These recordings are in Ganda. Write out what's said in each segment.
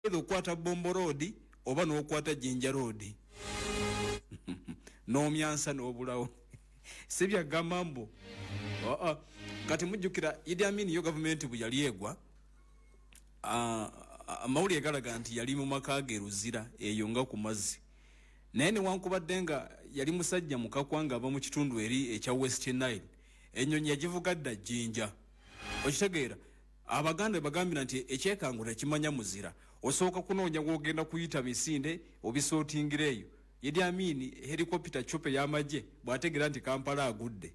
Either okwata Bombo Road oba n'okwata Jinja Road n'omyansa n'obulawo, si byagamba mbu aa. Kati mujjukira Idi Amin yo gavumenti bwe yali egwa, amawulire galaga nti yali mu maka ge Luzira eyo nga ku mazzi, naye newankubadde nga yali musajja mukakwa nga ava mu kitundu eri ekya West Nile, ennyonyi yagivuga dda Jinja. Okitegeera? Abaganda bagambira nti ekyekango tekimanya muzira. Osooka kunoonya w'ogenda kuyita misinde obisootingira eyo. Idi Amin helikopita cope y'amagye bw'ategeera nti Kampala agudde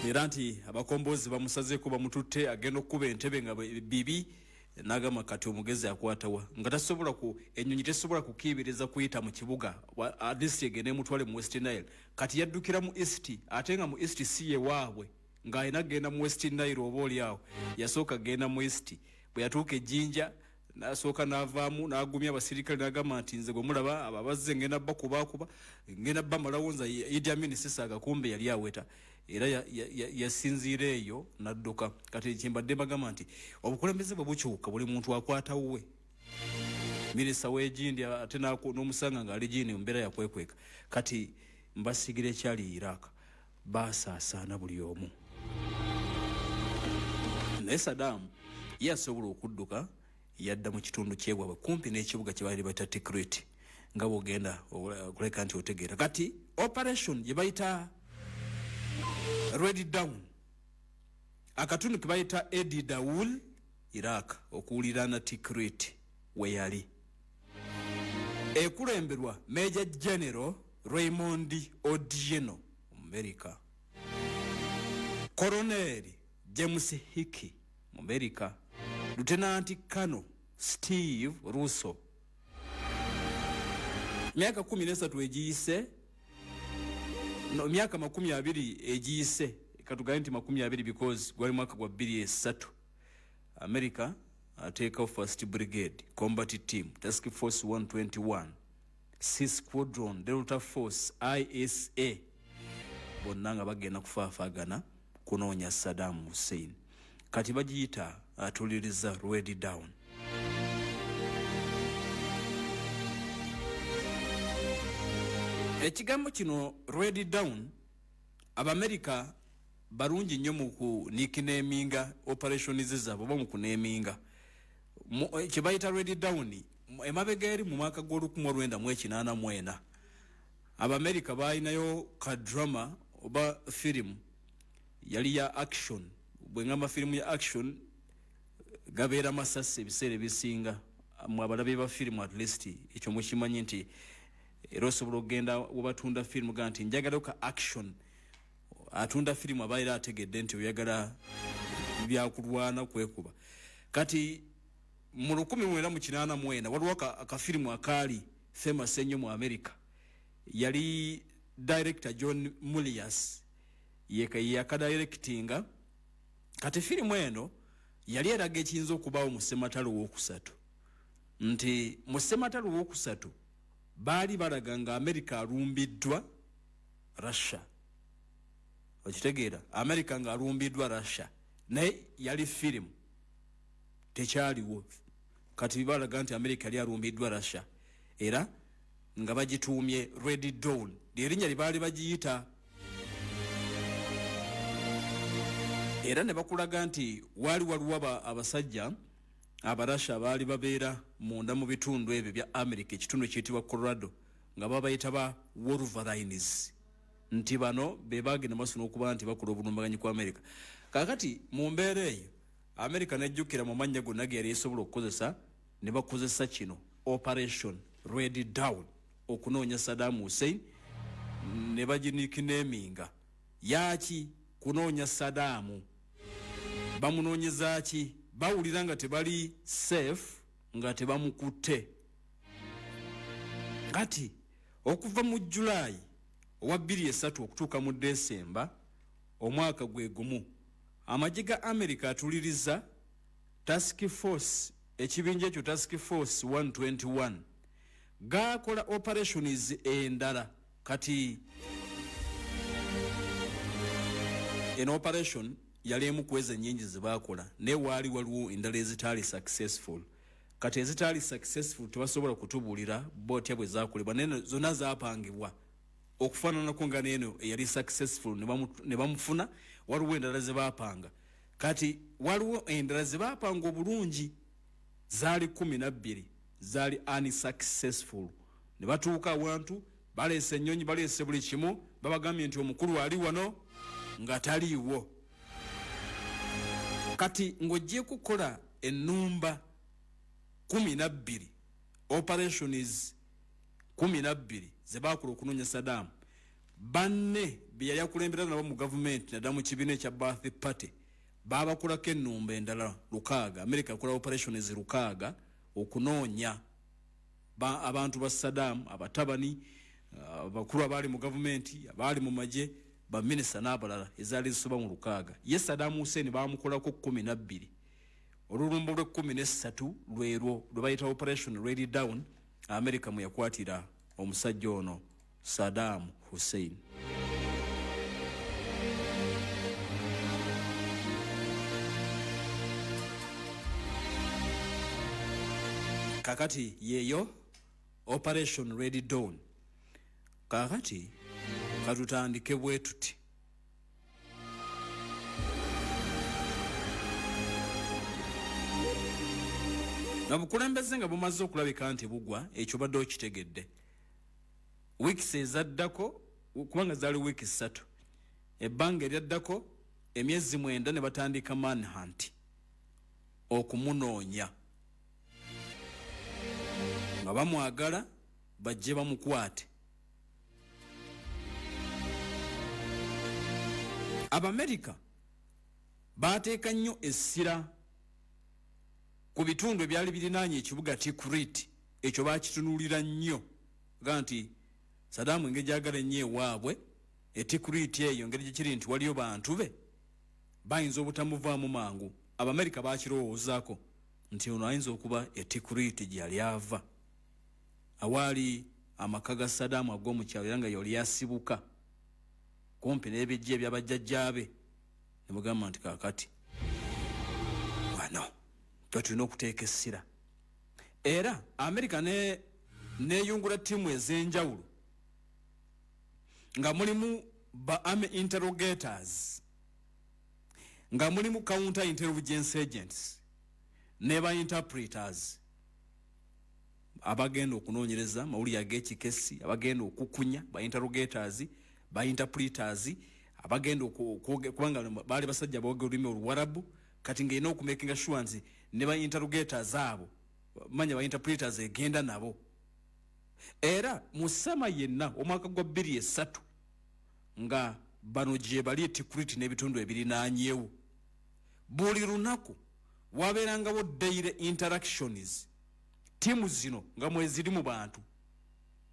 era nti abakombozi bamusazeeko bamututte agenda okukuba entebe nga bibi, n'agamba kati omugezi akwatawa nga tasobola ku ennyonyi tesobola kukiibiriza kuyita mu kibuga, at least egende emutwale mu West Nile. Kati yaddukira mu East, ate nga mu East si ye waabwe, ng'alina kugenda mu West Nile oba oli awo. Yasooka kugenda mu East. Bwe yatuuka e Jinja n'asooka n'avaamu n'agumya abasirikale n'agamba nti nze gwe mulaba abo abazze ngenda bakubakuba, ngenda bamalawo, nze Idi Amin sisaaga. Kumbe yali aweta era yasinziira eyo n'adduka. Kati kyembadde mbagamba nti obukulembeze bwe bukyuka, buli muntu akwata wuwe. Minisita w'egindi ate n'omusanga ng'ali gindi mu mbeera yakwekweka. Kati mbasigira ekyali Iraq, baasaasaana buli omu, naye Saddam ye asobola okudduka yadda mu kitundu kyebwabwe kumpi n'ekibuga kye baali bayita Tikrit, nga bwogenda okuleka nti otegeera. Kati operation gye bayita Red Dawn, akatundu ke bayita Edi Daul, Iraq, okuwuliraana Tikrit we yali, ekulemberwa Major General Raymond Odierno America, Colonel James Hickey mu America, Lieutenant Colonel Steve Russo. Myaka 13 egiyise, no, myaka 20 egiyise, katugambe nti 20 because gwali mwaka gwa 2003, America ateekawo First Brigade Combat Team, Task Force 121, C Squadron, Delta Force, ISA, bonna nga bagenda kufaafaagana kunoonya Saddam Hussein. Kati bagiyita atuliriza Red Dawn. Ekigambo kino Red Dawn, Abamerika balungi nnyo mu ku nicknaminga operations zaabwe oba mu kuneeminga kye bayita Red Dawn. Emabega eri mu mwaka gw'o1984 Abamerika baalinayo ka drama oba firimu yali ya action. Bwe ngamba firimu ya action, gabeera masasi ebiseera ebisinga. Mwe abalabi ba firimu at least ekyo mukimanyi nti era osobola okugenda webatunda firimu ga nti njagalayo ka action, atunda firimu aba era ategedde nti oyagala byakulwana kwekuba. Kati mu 1984 waliwo akafirimu akaali famous ennyo mu America, yali director John Milius yeyakadirectinga. Kati firimu eno yali eraga ekiyinza okubaawo mu ssematalo wokusatu, nti mu ssematalo wokusatu baali balaga nga America alumbiddwa Russia. Okitegeera? America nga alumbiddwa Russia, naye yali firimu, tekyaliwo. Kati balaga nti America yali alumbiddwa Russia era nga bagituumye Red Dawn, lyerinnya lye baali bagiyita. Era ne bakulaga nti waali waliwo abasajja Abarasha baali babeera munda mu bitundu ebyo bya America, ekitundu ekiyitibwa Colorado, nga babayita ba Wolverines, nti bano be bagenda maaso n'okuba nti bakola obulumbaganyi ku America. Kaakati mu mbeera eyo America nejjukira mu mannya gonna ge yali esobola okukozesa, ne bakozesa kino Operation Red Dawn okunoonya Saddam Hussein, ne baginikineminga yaaki kunoonya Saddam. Bamunoonyeza ki? Bawulira nga tebali safe nga tebamukutte. Kati okuva mu Julayi owa 2003 okutuuka mu Desemba omwaka gwe gumu, amagye ga America atuliriza Task Force, ekibinja ekyo Task Force 121, gakola operations endala. Kati eno operation yali emu ku ezo ennyingi ze baakola, naye waali waliwo endala ezitaali successful. Kati ezitaali successful tebasobola kutubuulira botya bwe zakolebwa, naye zonna zapangibwa okufaananako nga neeno eyali successful ne bamufuna. Waliwo endala ze baapanga, kati waliwo endala ze baapanga obulungi, zaali 12, zaali unsuccessful. Ne batuuka awantu, baleese ennyonyi, baleese buli kimu, babagambye nti omukulu ali wano, nga taliiwo. Kati ng'ogyeko kukola ennumba 12, operations 12 ze baakola okunoonya Saddam, banne be yali akulembera nabo mu gavumenti, naddala mu kibiina ekya Baath Party, baabakolako ennumba endala 6. America yakola operations 6 okunoonya abantu ba Saddam, abatabani, abakulu abaali mu gavumenti, abaali mu magye, baminisita n'abalala, ezaali zisoba mu 6. Ye Saddam Hussein baamukolako 12. Olulumba lw'ekkumi n'essatu lwerwo lwe bayita Operation Red Dawn, America mwe yakwatira omusajja ono Saddam Hussein. Kakati yeeyo Operation Red Dawn. Kakati katutandike bwe tuti. Obukulembeze nga bumaze okulabika nti bugwa, ekyo badde okitegedde. Wiikisi ezaddako, kubanga zaali wiiki 3, ebbanga eryaddako emyezi 9, ne batandika manhunt okumunoonya nga bamwagala bajje bamukwate. Abamerika baateeka nnyo essira ku bitundu ebyali birinaanye ekibuga Tikrit. Ekyo baakitunuulira nnyo, ga nti Saddam engeri gyagala ennyo ewaabwe e Tikrit eyo, engeri gyekiri nti waliyo bantu be bayinza obutamuvaamu mangu. Abamerika bakirowoozaako nti ono ayinza okuba e Tikrit gye yali ava, awaali amaka ga Saddam ag'omukyalo, era nga yali asibuka kumpi n'ebijja ebyabajjajjaabe. Ne mugamba nti kaakati wano twe tulina okuteeka essira. Era Amerika neyungula ttiimu ez'enjawulo nga mulimu ba army interrogators, nga mulimu counter intelligence agents ne ba interpreters abagenda okunoonyereza mawulire ag'ekikesi, abagenda okukunya, ba interrogators, ba interpreters abagenda kubanga baali basajja boogera olulimi Oluwarabu. Kati ng'erina okumakinga sure nti ne ba interrogators abo manya ba interpreters egenda nabo. Era mu summer yenna omwaka gwa 2003 nga bano gye bali e Tikrit n'ebitundu ebirinaanyewo, buli lunaku wabeerangawo daily interactions. Ttiimu zino nga mweziri mu bantu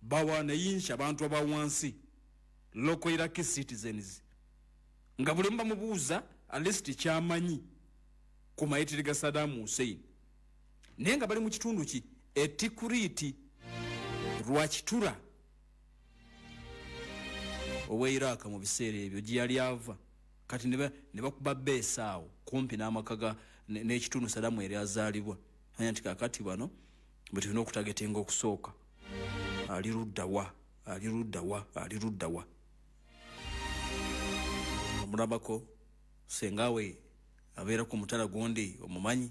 bawanayinshi, abantu aba wansi, local Iraqi citizens, nga buli bamubuuza at least kyamanyi ku mayitire ga Saddam Hussein, naye nga bali mu kitundu ki e Tikrit, Rwakitura owe Iraq mu biseera ebyo gye yali ava. Kati ne bakuba beesi awo kumpi n'amaka ga n'ekitundu Saddam eri azaalibwa. Anya nti kakati bano bwe tulina okutagetinga okusooka, ali luddawa, ali luddawa, ali luddawa? Omulabako sengawe abeera ku mutala gundi, omumanyi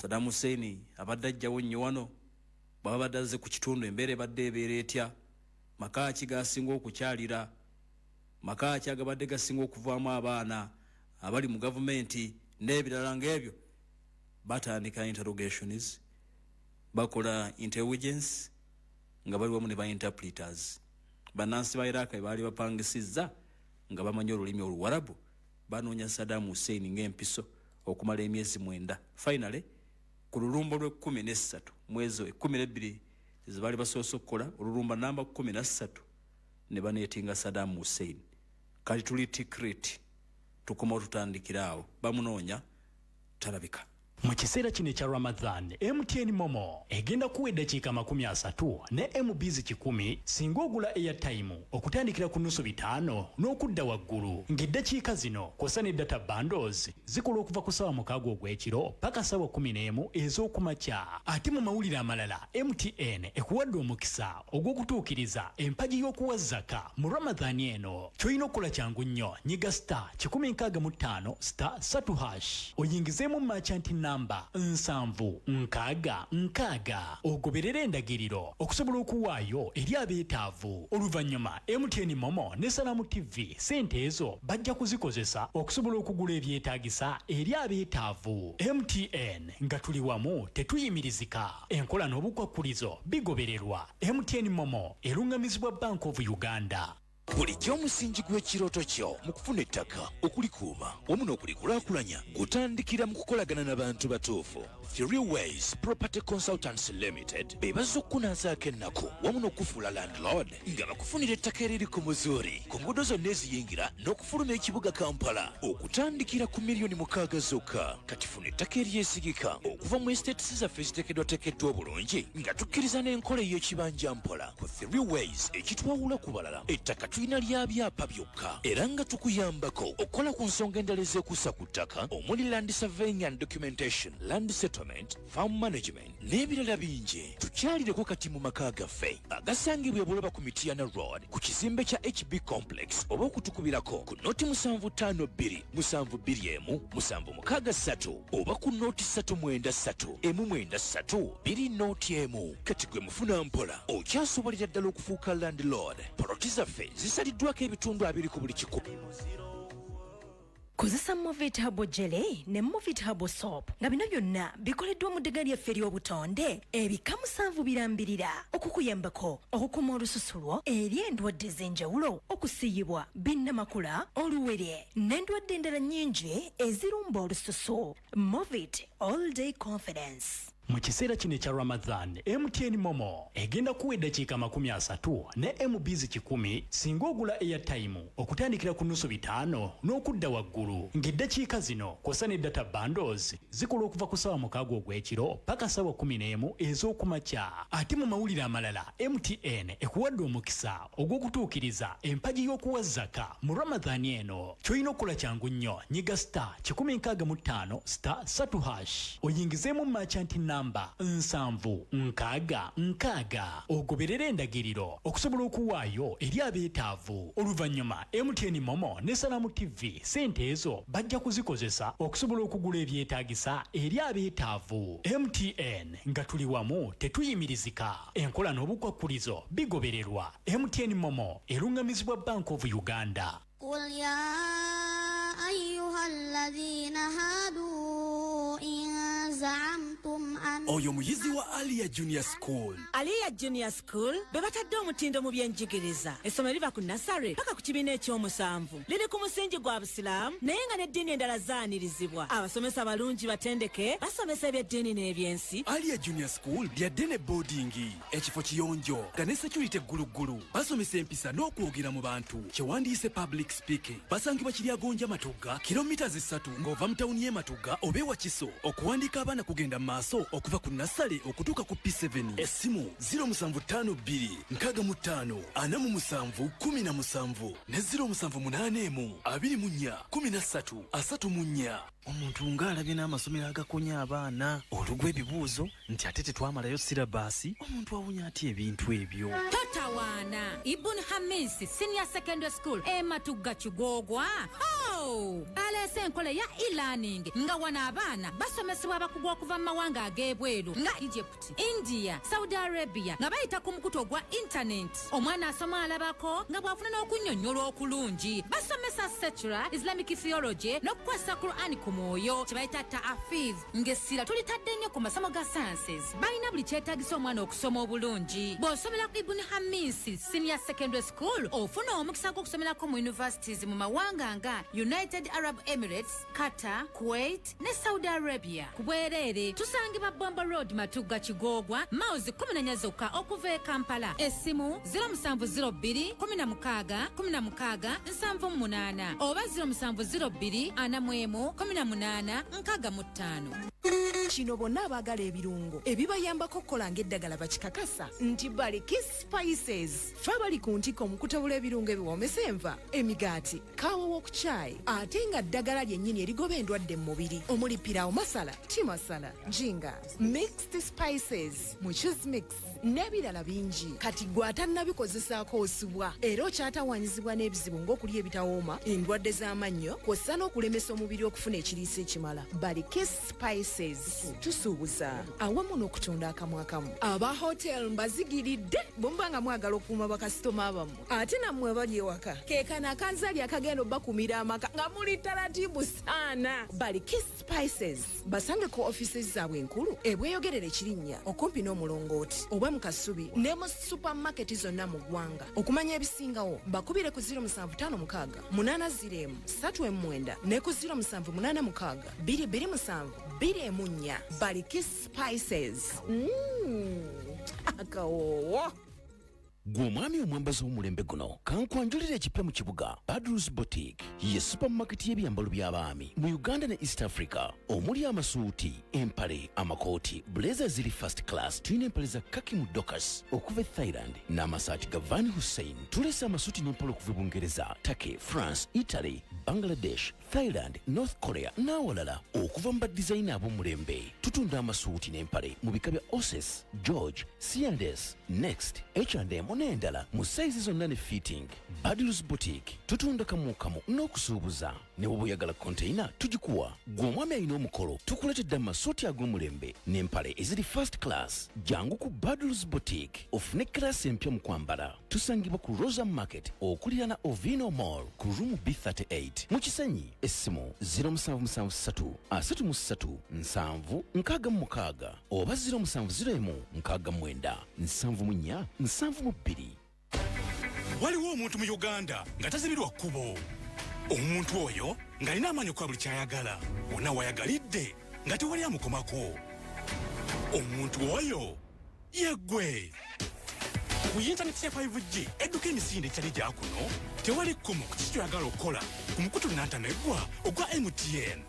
Saddam Hussein abadde ajjawo nnyo wano, bwaba badde azze ku kitundu embeera ebadde ebeera etya, maka ki gasinga okukyalira, maka ki agabadde gasinga okuvaamu abaana abali mu gavumenti n'ebirala ng'ebyo. Batandika interrogations, bakola intelligence nga bali wamu ne ba interpreters. Bannansi ba Iraq be baali bapangisizza nga bamanyi olulimi Oluwarabu, banoonya Saddam Hussein ng'empiso okumala emyezi 9. Finally ku lulumba lw'ekkumi n'essatu mwezi 12 ze baali basoose okukola, olulumba namba 13 ne baneetinga Saddam Hussein. Kati tuli Tikrit, tukomawo tutandikira awo, bamunoonya talabika. Mu kiseera kino ekya Ramadhan, MTN Momo egenda kuwa eddakiika 30 ne MBs 100 singa ogula airtime okutandikira ku nusu 500 n'okudda waggulu, ng'eddakiika zino kw'ossa ne data bundles zikola okuva ku ssaawa 6 ogw'ekiro paka ssaawa 11 ez'okumakya. Ate mu mawulire amalala, MTN ekuwadde omukisa ogw'okutuukiriza empagi y'okuwa zaka mu Ramadhan eno. Ky'olina okukola kyangu nnyo, nyiga star 165 star 3 hash, oyingizeemu merchant number 70 60, ogoberere endagiriro okusobola okuwaayo eri abeetaavu. Oluvannyuma MTN Momo ne Salamu TV sente ezo bajja kuzikozesa okusobola okugula ebyetaagisa eri abeetaavu. MTN, nga tuli wamu tetuyimirizika. Enkola n'obukwakkulizo bigobererwa. MTN Momo eruŋŋamizibwa Bank of Uganda. Bulijjo omusingi gw'ekirooto kyo mu kufuna ettaka, okulikuuma wamu n'okulikulaakulanya gutandikira mu kukolagana n'abantu batuufu. Three Ways Property Consultants Limited be bazza okukunaazaako ennaku wamu n'okufuula landlord, nga bakufunira ettaka eriri ku muzuuri ku nguudo zonna eziyingira n'okufuluma ekibuga Kampala okutandikira ku miliyoni 6 zokka. Kati funa ettaka eryesigika okuva mu estates zaffe eziteekeddwateekeddwa obulungi, nga tukkiriza n'enkola ey'ekibanja mpola. Ku Three Ways, ekitwawula ku balala, ettaka tulina lya byapa byokka, era nga tukuyambako okukola ku nsonga endala ezeekuusa ku ttaka, omuli land surveying and documentation, land settlement, farm management n'ebirala bingi. Tukyalireko kati mu maka gaffe agasangibwa e Buloba ku Mityana Road ku kizimbe kya HB Complex, oba okutukubirako ku 0752 721 763 oba ku 039 193 201. Kati gwe mufuna mpola, okyasobolera ddala okufuuka landlord. Poloti zaffe zisaliddwako ebitundu 20 ku buli 100. Kozesa Movit Herbal Jelly ne Movit Herbal Soap, nga bino byonna bikoleddwa mu ddagala lyaffe ery'obutonde ebika 7 birambirira, okukuyambako okukuuma olususu lwo eri endwadde ez'enjawulo, okusiyibwa, binnamakula, oluwere n'endwadde endala nnyingi ezirumba olususu. Movit all day confidence. Mu kiseera kino ekya Ramadhan, MTN Momo egenda kuwa eddakiika 30 ne MBs 100 singa ogula airtime okutandikira ku nusu 500 n'okudda waggulu, ng'eddakiika zino kw'ossa ne data bundles zikola okuva ku ssaawa 6 ogw'ekiro paka ssaawa 11 ez'okumakya. Ate mu mawulire amalala, MTN ekuwadde omukisa ogw'okutuukiriza empagi y'okuwa zaka mu Ramadhan eno. Ky'olina okukola kyangu nnyo, nyiga star 165 star 3 hash, oyingizeemu merchant number 7060, ogoberere endagiriro okusobola okuwaayo eri abeetaavu. Oluvannyuma MTN Momo ne Salamu TV sente ezo bajja kuzikozesa okusobola okugula ebyetaagisa eri abeetaavu. MTN, nga tuli wamu tetuyimirizika. Enkola n'obukwakkulizo bigobererwa. MTN Momo eruŋŋamizibwa Bank of Uganda. قل يا أيها الذين هادوا إن زعمتم أن Oyo muyizi wa Aliya Junior School. Aliya Junior School be batadde omutindo mu byenjigiriza. Essomero liva ku nursery paka ku kibiina ekyomusanvu. Liri ku musingi gwa Busiraamu, naye nga n'eddiini endala zaanirizibwa. Abasomesa balungi batendeke, basomesa ebyeddiini n'ebyensi. Aliya Junior School lyadde ne boarding, ekifo kiyonjo nga ne security egguluggulu. Basomesa empisa n'okwogera mu bantu, kyewandiise public speaking. Basangibwa Kiryagonja, Matugga, kilomita 3 ng'ova mu tawuni y'e Matugga oba e Wakiso. Okuwandiika abaana kugenda mu maaso okuva ku nursery okutuuka ku P7. Essimu 0752 65 47 17 ne 0781 24 13 34. Omuntu ng'alabye n'amasomero agakonya abaana olugwa ebibuuzo nti ate tetwamalayo syllabus, omuntu awunya atya ebintu ebyo? Totawaana. Ibun Hamis Senior Secondary School e Matugga Kigoogwa ho aleese enkola eya e-learning, nga wano abaana basomesebwa abakugu okuva mu mawanga ag'ebweru nga Egypt, India, Saudi Arabia, nga bayita ku mukutu ogwa intaneti. Omwana asoma alabako nga bw'afuna n'okunnyonnyola okulungi. Basomesa secular Islamic theology n'okukwasa Quran ku mwoyo, kye bayita ta'afiz, ng'essira tulitadde nnyo ku masomo ga sciences. Balina buli kyetaagisa omwana okusoma obulungi. Bw'osomera ku Ibuni Hamisi Senior Secondary School, ofuna omukisa gw'okusomerako mu universities mu mawanga nga United Arab Emirates, Qatar, Kuwait ne Saudi Arabia ku bwereere. Tusangibwa Bombo Road, Matugga Kigoogwa, miles 14 zokka okuva e Kampala. Essimu 0702 16 16 78 oba 0702 41 18 65. Kino bonna abaagala ebirungo ebibayambako okukola ng'eddagala bakikakasa nti Bariki Spices. Ffe abali ku ntikko mu kutabula ebirungo ebiwoomesa enva, emigaati, kaawa w'oku caayi ate nga ddagala lyennyini erigoba endwadde mu mubiri omuli pilawo masala, tea masala, jinga, mixed spices, muchuzi mix n'ebirala bingi. Kati gwe atannabikozesaako osubwa era okyatawaanyizibwa n'ebizibu ng'okulya ebitawooma, endwadde z'amannyo kw'ossa n'okulemesa omubiri okufuna ekiriisa ekimala. Bariki Spices tusuubuza awamu n'okutunda akamu akamu. Aba hotel mbazigiridde bwe muba nga mwagala okukuuma bakasitoma bammwe ate nammwe abali ewaka ke kano akanzaali akagenda obbakumira amaka nga muli taratibu saana. Bariki Spices basange ku offices zaabwe enkulu e Bweyogerere Kirinnya okumpi n'omulongooti oba mu Kasubi ne mu supermarket zonna mu ggwanga. Okumanya ebisingawo bakubire ku 0756 801 39 ne ku 0786 227 24. Bariki Spices. Akawoowo. Gwe omwami omwambazi w'omulembe guno, kankwanjulira ekipya mu kibuga. Badrus Boutique ye supermarket y'ebyambalo by'abaami mu Uganda ne East Africa, omuli amasuuti, empale, amakooti, blazer ziri first class. Tulina empale za kaki mu Dokas okuva e Thailand n'amasaati ga Van Hussein. Tulese amasuuti n'empale okuva e Bungereza, Turkey, France, Italy, Bangladesh, Thailand, North Korea n'awalala okuva mu badizayina ab'omulembe. Tutunda amasuuti n'empale mu bika bya Oses, George, C&S, Next, H&M n'endala mu sayizi zonna ne fitting. Badrus Boutique tutunda kamu kamu n'okusuubuza. Ne bw'oba oyagala konteyina tugikuwa. Ggwe omwami alina omukolo tukuleetedde amasuuti ag'omulembe n'empale eziri first class. Jangu ku Badrus Boutique ofune kiraasi empya mu kwambala. Tusangibwa ku Rosa Market okuliraana Ovino Mall ku room B38 mu Kisenyi. Essimu 0773 33 7 66 oba 0701 69 74 72. Waliwo omuntu mu Uganda nga tazibirwa kkubo. Omuntu oyo ng'alina amaanyi okukola buli ky'ayagala wonna wayagalidde nga tewali amukomako. Omuntu oyo ye ggwe. Ku yintaneti ya 5G edduka emisinde etali gya kuno, tewali kkomo ku kiki kyoyagala okukola ku mukutu nnantameggwa ogwa MTN.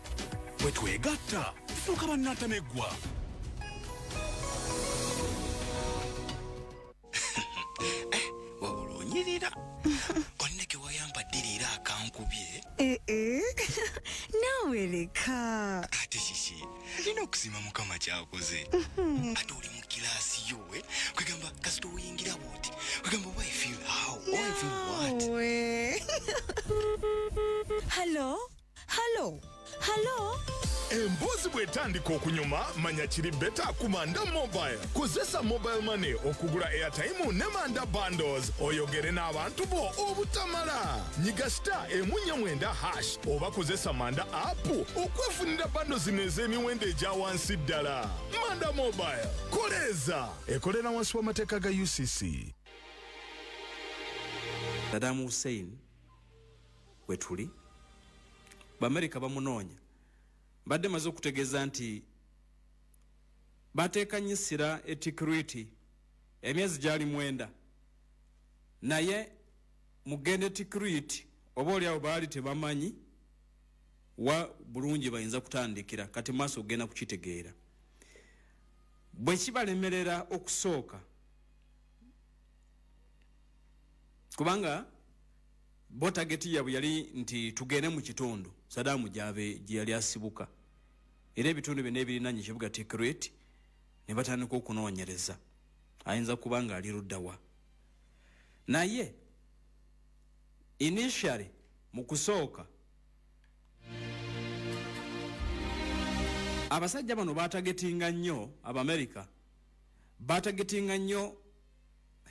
Bwe twegatta tufuuka bannantameggwa. Wabula onyirira, olina ke wayambadde leero akankubye. Eh, eh. Naawe leka. Ate kiki? Nina okusiima Mukama kyakoze. Ate oli mu kiraasi yo, eh? Kwegamba kasita oyingira bwoti, kwegamba oba I feel how, oba I feel what. Naawe. Hallo, hallo, hallo. Emboozi bw'etandika okunyuma, manya kiri better ku Manda Mobile. Kozesa mobile money okugula airtime ne Manda bundles oyogere n'abantu bo obutamala. Nyiga star 149 hash oba kozesa Manda app okwefunira bundles zino ez'emiwendo egya wansi ddala. Manda Mobile, koleeza. Ekolera wansi w'amateeka ga UCC. Saddam Hussein wetuli, Bamerika bamunoonya. Mbadde maze okutegeeza nti bateeka nnyo essira e Tikrit emyezi gyali 9, naye mugende Tikrit oba oliawo baali tebamanyi wa bulungi bayinza kutandikira. Kati maaso ogenda kukitegeera bwe kibalemerera okusooka, kubanga bo target yabwe yali nti tugende mu kitundu Saddam gye yali asibuka, era ebitundu byonna ebirinaanye ekibuga Tikrit ne batandika okunoonyereza ayinza kuba nga ali luddawa. Naye initially mu kusooka abasajja bano batagetinga nnyo, Abamerika batagetinga nnyo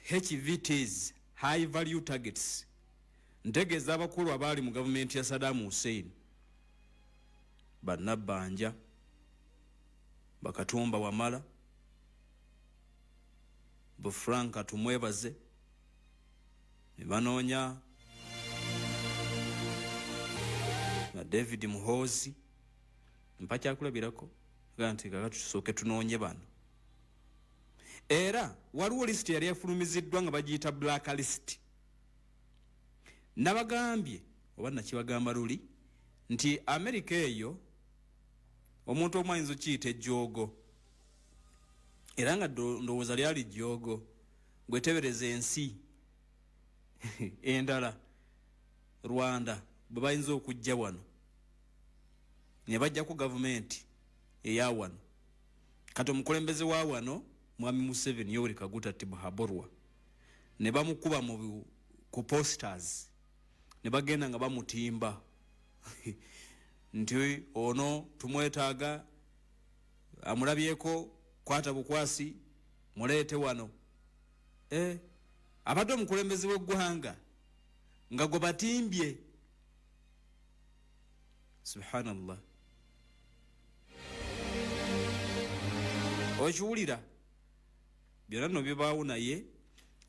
HVTs, high value targets, ntegeeza abakulu abaali mu gavumenti ya Saddam Hussein, bannabbanja, Bakatumba Wamala, Bufranka Tumwebaze, ne banoonya na David Muhoozi. Mpa kyakulabirako ga nti kakati tusooke tunoonye bano. Era waliwo lisiti yali efulumiziddwa nga bagiyita black list. Nabagambye oba nakibagamba luli nti Amerika eyo Omuntu omu ayinza okiyita ejjoogo, era nga ndowooza lyali jjoogo. Gwetebereza ensi endala, Rwanda, bwe bayinza okujja wano ne bajjako gavumenti eya wano. Kati omukulembeze wa wano, Mwami Museveni Yoweri Kaguta Tibuhaburwa, ne bamukuba mu ku posters, ne bagenda nga bamutimba nti ono tumwetaaga, amulabyeko kwata bukwasi muleete wano. Abadde omukulembeze w'eggwanga nga gwe batimbye. Subhanallah, okiwulira byonna nno bibaawo. Naye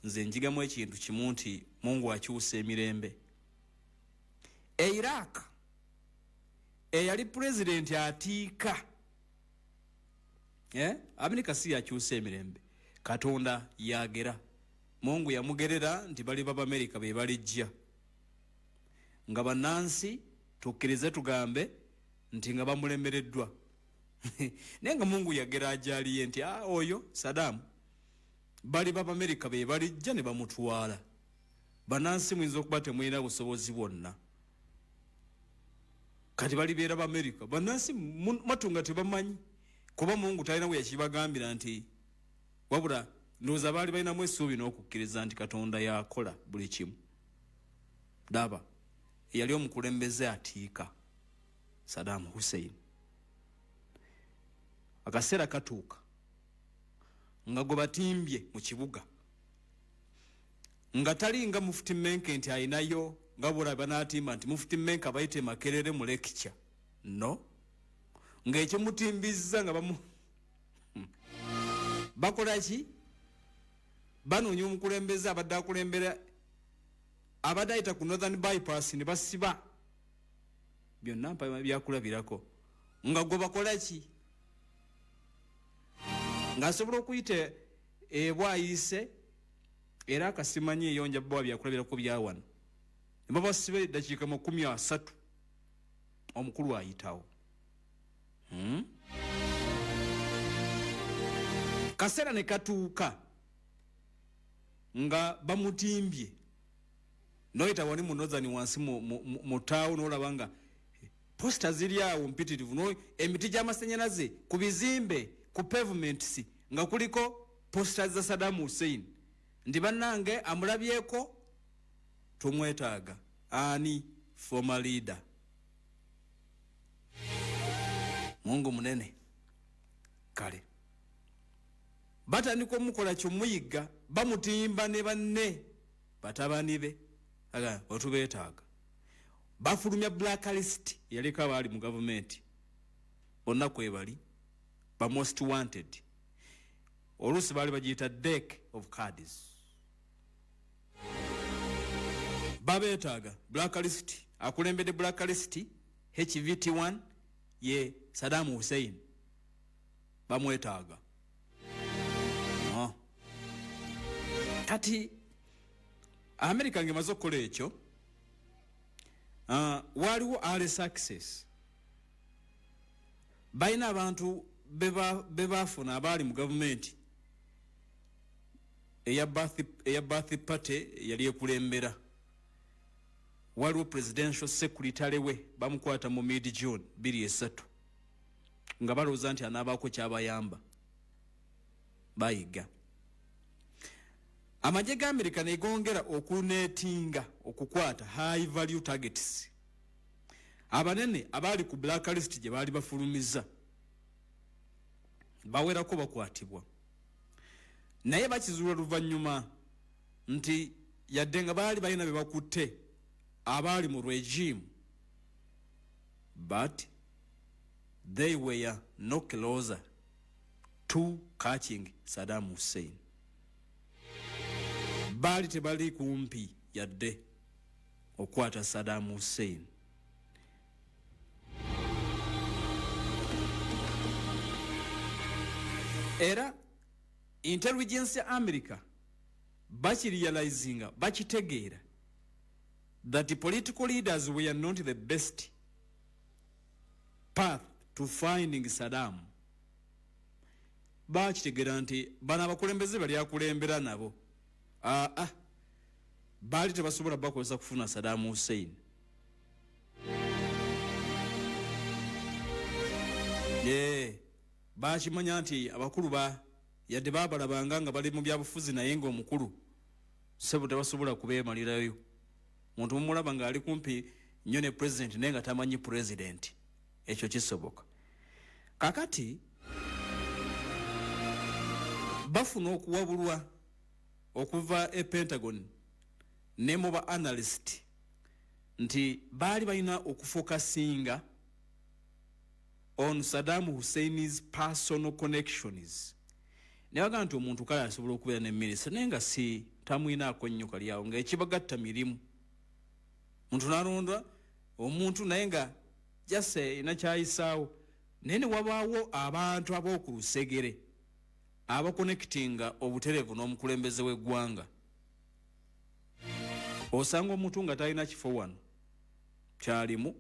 nze njigamu ekintu kimu, nti Mungu akyusa emirembe. E Iraq, eyali pulezidenti atiika, Amerika si yakyusa emirembe, Katonda yagera. Mungu yamugerera nti bali Babamerika be balijja nga bannansi. Tukkirize tugambe nti nga bamulemereddwa, naye nga Mungu yagera ajaliye nti oyo Sadamu bali Babamerika be balijja ne bamutwala. Bannansi muyinza okuba temulina busobozi bwonna, kati balibeera Bamerika. Bannansi matu nga tebamanyi, kuba Mungu talina bwe yakibagambira nti, wabula ndowooza baali balinamu essuubi n'okukkiriza nti Katonda yakola buli kimu. Daba eyali omukulembeze atiika, Saddam Hussein, akaseera katuuka nga gwe batimbye mu kibuga, nga tali nga Mufuti Menke nti ayinayo, nga bwolaba banatimba nti Mufuti Menke abayite Makerere mu lecture. No ng'ekyomutimbiza nga bamu bakola ki? Banoonya omukulembeze abadde akulembera, abadde ayita ku Northern Bypass, ne basiba byonna. Mpa byakulabirako nga gwe bakola ki, ng'asobola okuyita ebwayise era akasimanyi eyo. Nja bawa byakulabirako byawano. Ne babasiba eddakiika 30, omukulu ayitawo. Kaseera ne katuuka nga bamutimbye. Noyita wali mu Northern wansi mu taawo, nolaba nga poster ziri awo mpitirivu, no emiti gy'amasanyalaze ku bizimbe, ku pavements, nga kuliko poster za Saddam Hussein nti bannange amulabyeko tumwetaaga. Ani? Former leader. Mungu munene. Kale batandika omukola kyomuyigga, bamutimba ne banne batabani be otubeetaaga. Bafulumya blacklist yaliko abaali mu gavumenti bonna kwebali, ba most wanted. Oluusi baali bagiyita deck of cards. Babeetaaga blacklist. Akulembedde blacklist HVT1 ye Saddam Hussein, bamwetaaga. Oh. Kati America ngemaze okukola ekyo, waliwo early success. Balina abantu bebafuna abaali mu gavumenti eya Baath Party yali ekulembera. Waliwo presidential secretary we bamukwata mu mid June 23, nga balowooza nti anaabaako kyabayamba. Bayiga amagye ga Amerika negongera okunetinga okukwata high value targets abanene abaali ku blacklist gye baali bafulumiza. Bawerako bakwatibwa, naye bakizuula luvannyuma nti yadde nga baali balina be bakutte abaali mu regime, but they were no closer to catching Saddam Hussein. Baali tebali kumpi yadde okukwata Saddam Hussein. Era intelligence ya America bakirealizinga, bakitegeera that political leaders were not the best path. to finding Saddam. Bakitegera nti bano abakulembeze bali akulembera nabo aa baali tebasobola bakozesa kufuna Saddam Hussein. Ye bakimanya nti abakulu ba yadde babalabanga nga bali mu byabufuzi, naye nga omukulu sebo tebasobola kubeemalirayo. Muntu mumulaba ng'ali kumpi nnyo ne pulezidenti naye nga tamanyi pulezidenti, ekyo kisoboka. Kakati bafuna okuwabulwa okuva e Pentagon ne mu ba analyst nti baali balina okufokasinga on Saddam Hussein's personal connections. Ne bagamba nti omuntu kale asobola okubeera ne minisita naye nga si tamwinaako nnyo kali awo ng'ekibagatta mirimu, muntu n'alonda omuntu naye nga jase erina kyayisaawo, naye ne wabaawo abantu ab'oku lusegere abakonekitinga obutereevu n'omukulembeze w'eggwanga. Osanga omuntu nga talina kifo wano kyalimu,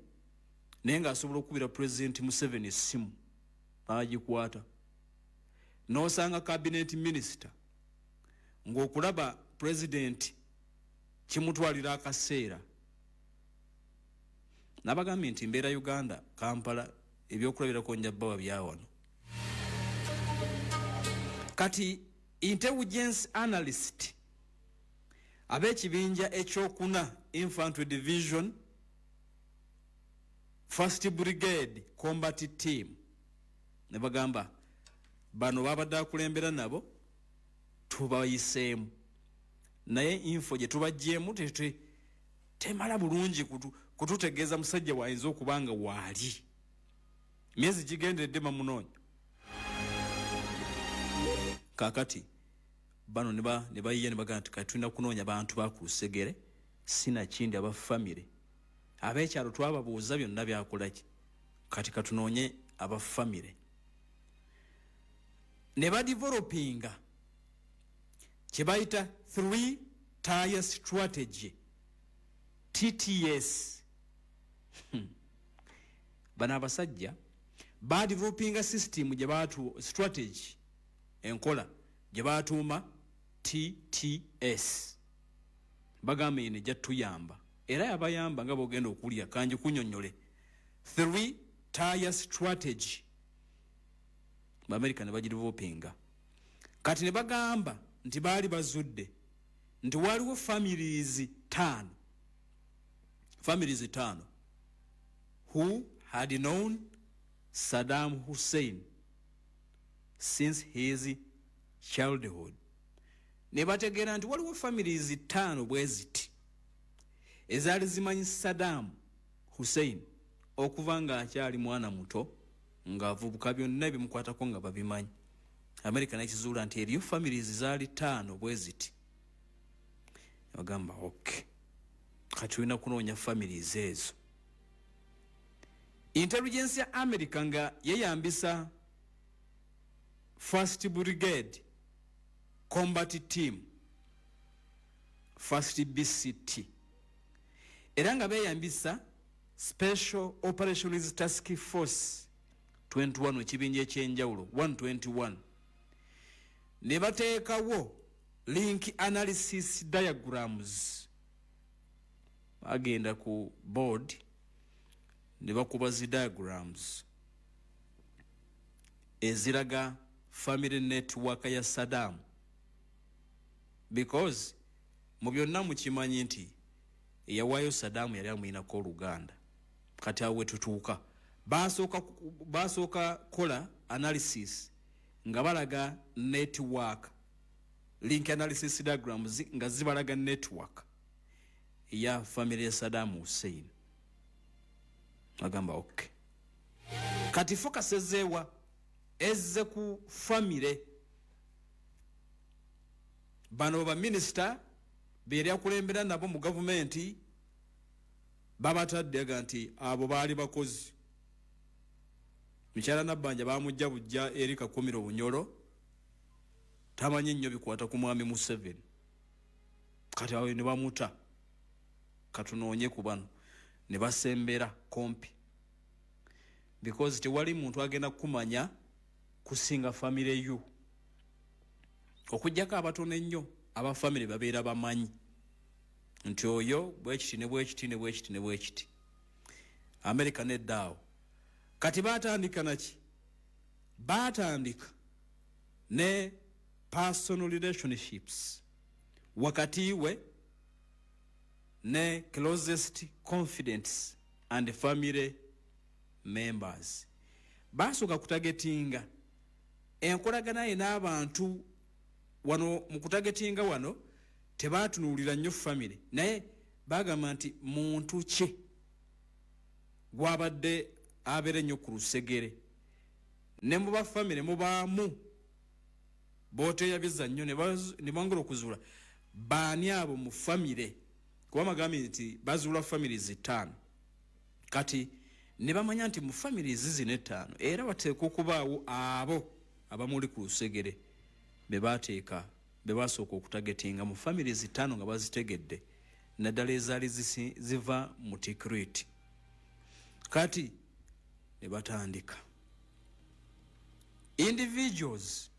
naye ng'asobola okukubira Pulezidenti Museveni essimu n'agikwata. N'osanga cabinet minister ng'okulaba pulezidenti kimutwalira akaseera. Nabagambye nti mbeera Uganda, Kampala, ebyokulabirako nja bbawa byawano. Kati intelligence analyst ab'ekibinja ekyokuna Infantry Division First Brigade Combat Team ne bagamba bano babadde akulembera nabo tubayiseemu, naye info gye tubaggyemu temala bulungi kututegeeza musajja waayinza okuba nga waali. Myezi gigenderedde bamunoonya. Kaakati bano ne bayiya ne bagamba nti kati tulina kunoonya bantu ba ku lusegere, sinakindi aba famire. Ab'ekyalo twababuuza byonna byakola ki, kati katunoonye aba famire. Ne badevelopinga kye bayita 3 tier strategy, TTS. Bano abasajja badevelopinga system gye batu strategy, enkola gye batuuma TTS. Bagamba eno ejja tuyamba, era yabayamba nga bwogenda okulya. Kanji kunyonyole 3 tier strategy. Baamerika ne bagidevelopinga. Kati ne bagamba nti baali bazudde nti waliwo families taano, families taano who had known Saddam Hussein since his childhood. Ne bategeera nti waliwo families taano bwe ziti ezaali zimanyi Saddam Hussein okuva ng'akyali mwana muto, ng'avubuka, byonna ebimukwatako nga babimanyi. America nekizuula nti eriyo families zaali taano bwe ziti. Bagamba ok, kati tulina kunoonya families ezo. Intelligence ya America nga yeyambisa First Brigade Combat Team, First BCT, era nga beyambisa Special Operations Task Force 21, ekibinja ekyenjawulo 121, ne bateekawo link analysis diagrams. Bagenda ku board ne bakuba zi diagrams eziraga family network ya Saddam, because mu byonna mukimanyi nti eyawaayo Saddam yali amuyinako oluganda. Kati awo wetutuuka, basooka kola analysis nga balaga network, link analysis diagrams nga zibalaga network eya family ya Saddam Hussein. Agamba ok, kati focus ezeewa? Ezze ku family. Bano baminisita beyali akulembera nabo mu gavumenti babatadde, aga nti abo baali bakozi. Mukyala Nabbanja bamujja bujja eri Kakumiro Bunyolo, tamanyi nnyo bikwata ku mwami Museveni. Kati awo ne bamuta. Katunoonye ku bano ne basembera kompi. Because tewali muntu agenda kukumanya kusinga famire yo, okuggyako abatono ennyo aba famire babeera bamanyi nti oyo bwekiti ne bwekiti ne bwekiti ne bwekiti. America neddaawo. Kati batandika naki? Batandika ne personal relationships wakati we ne closest confidants and family members. Basooka kutargetinga enkolagana ye n'abantu. Wano mu kutargetinga wano tebatunuulira nnyo famire, naye bagamba nti muntu ki gwabadde abeera ennyo ku lusegere? Ne muba famire mubaamu boteeyabiza nnyo, ne bongera okuzuula baani abo mu famire, kuba magambye nti bazuula families ttaano. Kati ne bamanya nti mu families zino ettaano era bateekwa okubaawo abo abamuli ku lusegere, be bateeka, be basooka okutargetinga mu families ttaano nga bazitegedde, naddala ezaali ziva mu Tikrit. Kati ne batandika, individuals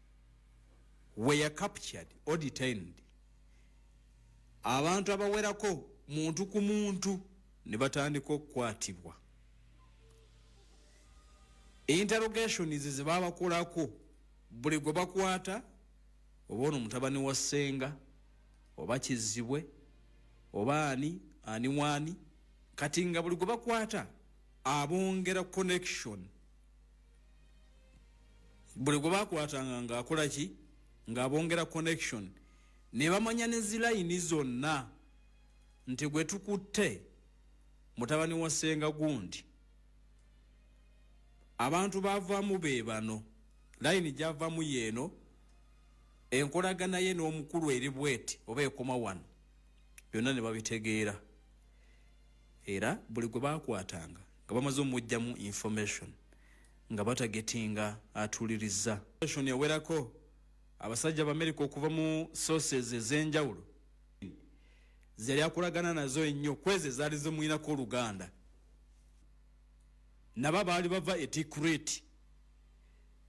were captured or detained, abantu abawerako muntu ku muntu ne batandika okukwatibwa. Interrogations ze babakolako, buli gwe bakwata, oba ono mutabani wa ssenga oba kizibwe oba ani ani waani, kati nga buli gwe bakwata abongera connection. Buli gwe bakwatanga ng'akola ki? Ng'abongera connection, ne bamanya ne zilayini zonna nti gwe tukutte mutabani wa ssenga gundi, abantu bavaamu be bano, layini gyavamu yeeno, enkolagana ye n'omukulu eri bweti oba ekoma wano, byonna ne babitegeera. Era buli gwe bakwatanga nga bamaze omugjamu information, nga batargetinga atuliriza information ewerako. Abasajja b'Amerika okuva mu sources ez'enjawulo zeyali akolagana nazo ennyo, kwezi ezaali zimwinako oluganda, nabo baali bava e Tikrit.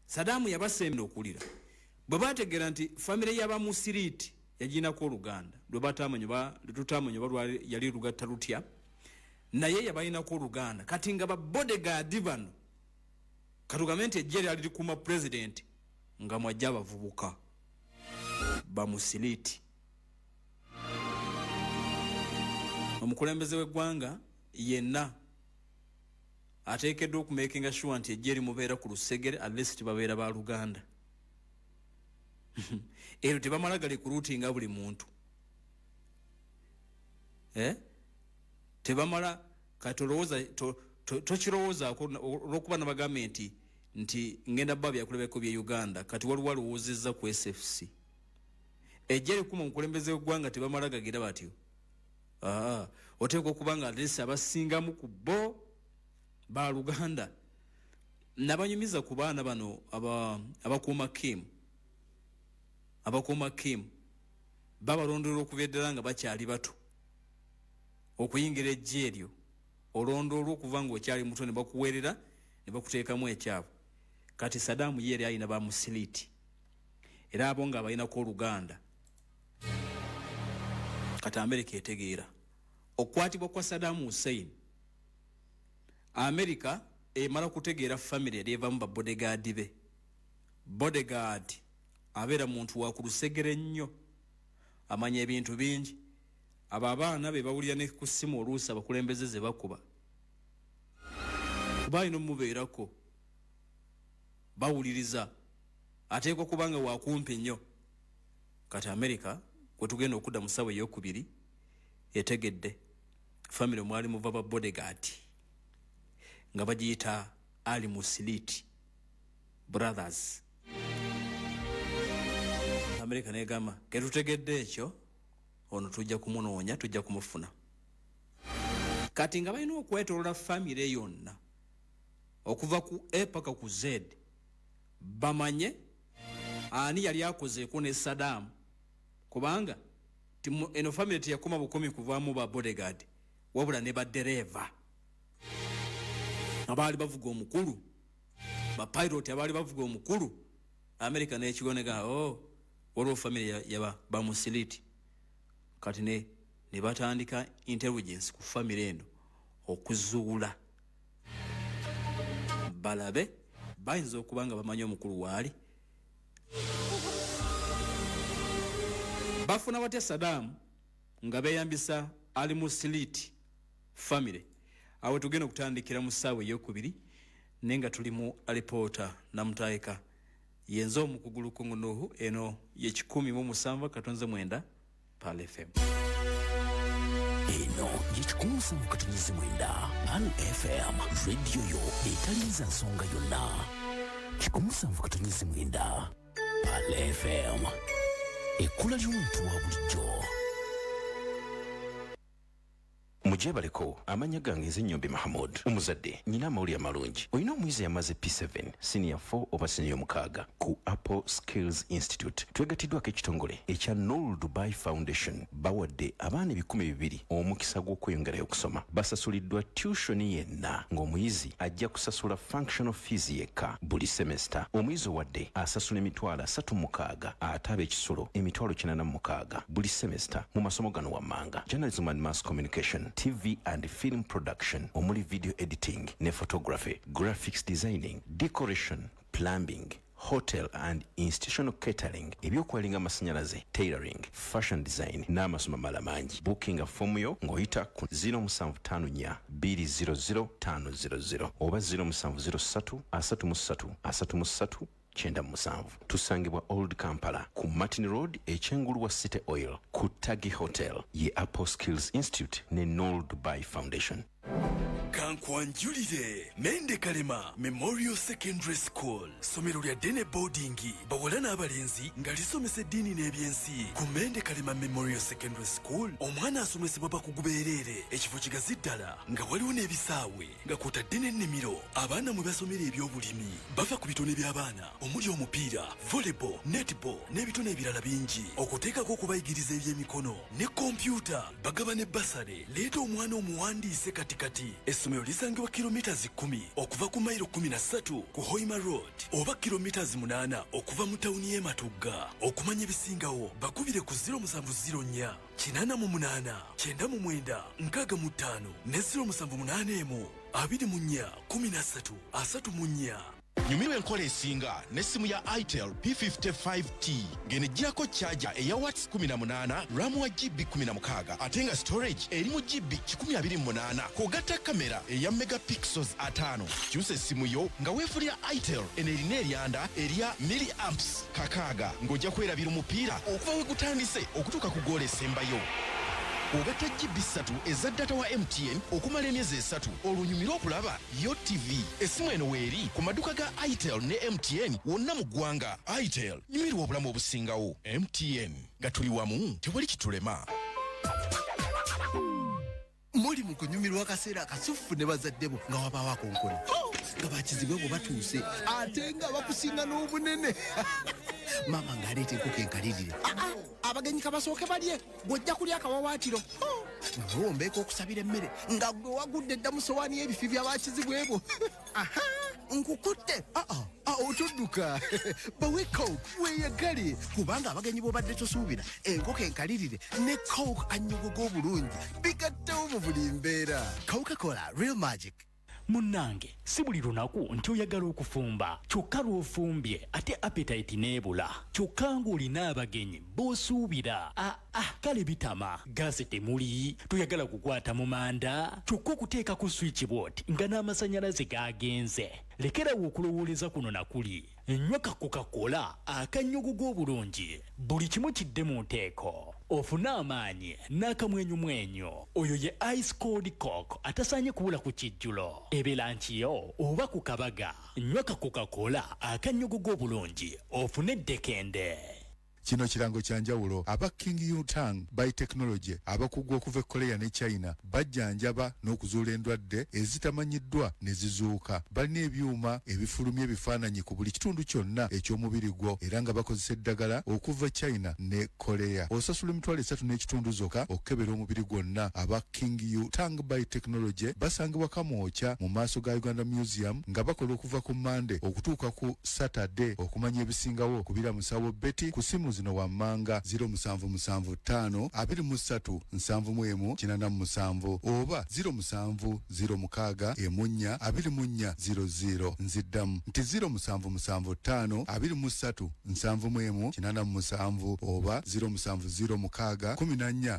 Sadaamu yabasemba okulira bwe bategeera nti famire y'abamusiriiti yaginako oluganda lwetutamanyi oba yali lugatta lutya, naye yabalinako oluganda. Kati nga babodyguard bano, katugambe nti ejje lyali likuuma pulezidenti, nga mwajja abavubuka bamusiriiti. Omukulembeze w'eggwanga yenna ateekeddwa okumakinga sure nti ejje erimubeera ku lusegere at least babeera ba luganda. Ero tebamala gali kurecruitinga buli muntu, eh? Tebamala. Kati olowooza tokirowoozaako olwokuba nabagambye nti ngenda bba byakulabeko bye Uganda. Kati waliwo alowoozezza ku SFC, ejja likuma omukulembeze w'eggwanga, tebamala gagira batyo. Oteekwa okuba nga at least abasingamu ku bo baluganda. Nabanyumiza ku baana bano abakuuma Kim. Abakuuma Kim babalondoola okuva eddala nga bakyali bato. Okuyingira ejje eryo olondoolwa okuva ng'okyali muto, ne bakuweerera ne bakuteekamu ekyabwe. Kati Sadaamu ye yali alina bamusiliiti, era abo nga abalinako oluganda. Kati Amerika etegeera okukwatibwa kwa Saddam Hussein. Amerika emala kutegeera famire yali evamu babodyguard be. Bodyguard abeera muntu wa ku lusegere nnyo, amanya ebintu bingi. Abo abaana be bawulira ne ku ssimu oluusi abakulembeze ze bakuba, kuba alina omubeerako bawuliriza, ateekwa kubanga wakumpi nnyo. Kati Amerika kwetugenda okudda mu ssaawa eyokubiri etegedde famire mwali muva ba bodyguard nga bagiyita Ali Musilit Brothers. Amerika negamba, ketutegedde ekyo, ono tujja kumunoonya, tujja kumufuna. Kati nga balina okwetolola famire yonna okuva ku A paka ku Z, bamanye ani yali akozeeko ne Sadaamu, kubanga eno famire teyakoma bukomi kuvaamu ba bodyguard, wabula ne badereeva. Abaali bavuga omukulu, bapilot abaali bavuga omukulu, America nekigonega, oh, waliwo family yaba bamusiliti. Kati ne batandika intelligence ku family eno okuzuula balabe bayinza okuba nga bamanyi omukulu waali. Bafuna batya Saddam nga beeyambisa ali mu Silit family? Awo tugenda okutandikira mu ssaawa eyokubiri, naye nga tuli mu alipoota Namutayika yenze omukugulu Kungunuhu. Eno ye 107.9 Pearl FM. Eno ye 107.9 Pearl FM, radio yo etalinza nsonga yonna. 107.9 Pearl FM, ekkula ly'omuntu wa bulijjo. Mujebaleko, amanya gange nze Nyombi Mahamud, omuzadde nyina amawulire amalungi. Olina omuyizi yamaze P7, senior 4 oba senior 6 ku Apple Skills Institute. Twegatiddwako ekitongole ekya Noor Dubai Foundation. Bawadde abaana 2000 omukisa gw'okweyongerayo okusoma. Basasuliddwa tuition yenna, ng'omuyizi ajja kusasula functional fees yekka buli semester. Omuyizi owadde asasula 360,000, ate ab'ekisulo 86,000 buli semester mu masomo gano wammanga: journalism and mass communication, TV and film production omuli video editing ne photography, graphics designing, decoration, plumbing, hotel and institutional catering, ebyokuwalinga amasanyalaze, tailoring, fashion design n'amasomo amalala mangi. Bookinga fomu yo ng'oyita ku 0754 200 500 oba 0703 33 33 97. Tusangibwa Old Kampala ku Martin Road, ekyengulu wa City Oil ku Tagi Hotel. Ye Apple Skills Institute ne Noor Dubai Foundation. Kankwanjulire Mende Kalema Memorial Secondary School, ssomero lya day boarding, bawala n'abalenzi, nga lisomesa eddiini n'ebyensi. Ku Mende Kalema Memorial Secondary School omwana asomesebwa bakugu beereere. Ekifo kigazi ddala nga waliwo n'ebisaawe, nga kwotadde n'ennimiro abaana mwe basomera ebyobulimi. Bava ku bitone by'abaana omuli omupiira, volleyball, netball n'ebitone ebirala bingi, okuteekako okubayigiriza ebyemikono ne kompyuta. Bagaba ne bursary. Leeta omwana omuwandiise katikati. Essomero lisangibwa kilomita 10 okuva ku mayiro 13 ku Hoima Road, oba kilomita 8 okuva mu tawuni y'e Matugga. Okumanya ebisingawo bakubire ku 0704 88 99 65 ne 0781 24 13 34. Nyumirwa enkola esinga n'essimu ya Itel P55T, ng'eneggyako charger eya watts 18, RAM wa GB 16, ate nga storage eri mu GB 128, kw'ogatta kamera eya megapixels 5. Kyusa essimu yo nga weefunira Itel eno erina eryanda erya milliamps 60, ng'ojja kwerabira omupiira okuva we gutandise okutuuka ku goolo esembayo. Ogatta GB 3 eza data wa MTN okumala emyezi 3, olwo nyumire okulaba yo TV. Essimu eno weeri ku maduka ga Itel ne MTN wonna mu ggwanga. Itel, nyumirwa obulamu obusingawo. MTN, nga tuli wamu tewali kitulema. Muli mu kunyumirwa akaseera akasufu ne bazadde bo, nga wabaawo akonkona, nga bakizibwe bwe batuuse, ate nga bakusinga n'obunene. Maama ng'aleeta enkoko enkalirire. Abagenyi kabasooke balye, bw'ojja kulya akawawaatiro, nga wewombeeka okusabira emmere, nga gwe wagudde edda mu sowaani y'ebifi by'abakizibwe bo. Aha, nkukutte. Otodduka, bawe Coke weeyagale, kubanga abagenyi b'obadde tosuubira, enkoko enkalirire ne Coke annyogoga obulungi bigattewo mu buli mbeera. Coca Cola, real magic. Munnange, si buli lunaku nti oyagala okufumba, kyokka lw'ofumbye ate appetite n'ebula, kyokka ng'olina abagenyi b'osuubira. Aa ah, kale bitama. Gaasi temuli, toyagala kukwata mu manda, kyokka okuteekako switchboard nga n'amasannyalaze gagenze. Lekerawo okulowooleza kuno nakuli. Nywa ka Coca-Cola akanyogoga obulungi, buli kimu kidde mu nteeko, ofune amaanyi n'akamwenyumwenyu. Oyo ye Ice Cold Coke atasaanye kubula ku kijjulo, ebeera nkiyo oba ku kabaga. Nywa ka Coca-Cola akanyogoga obulungi ofune eddekende. Kino kirango kya njawulo. Aba King Yutang by Technology, abakugu okuva e Korea ne China, bajjanjaba n'okuzuula endwadde ezitamanyiddwa ne zizuuka. Balina ebyuma ebifulumya ebifaananyi ku buli kitundu kyonna eky'omubiri gwo era nga bakozesa eddagala okuva China ne Korea. Osasula 30,000 zokka okukebera omubiri gwonna. Aba King Yutang by Technology basangibwa Kamwokya mu maaso ga Uganda Museum nga bakola okuva ku Mmande okutuuka ku Saturday. Okumanya ebisingawo kubira musawo Betty ku ssimu zino wammanga 0775 23 71 87 oba 07 06 14 24 00. Nziddamu nti 0775 23 71 87 oba 0706 14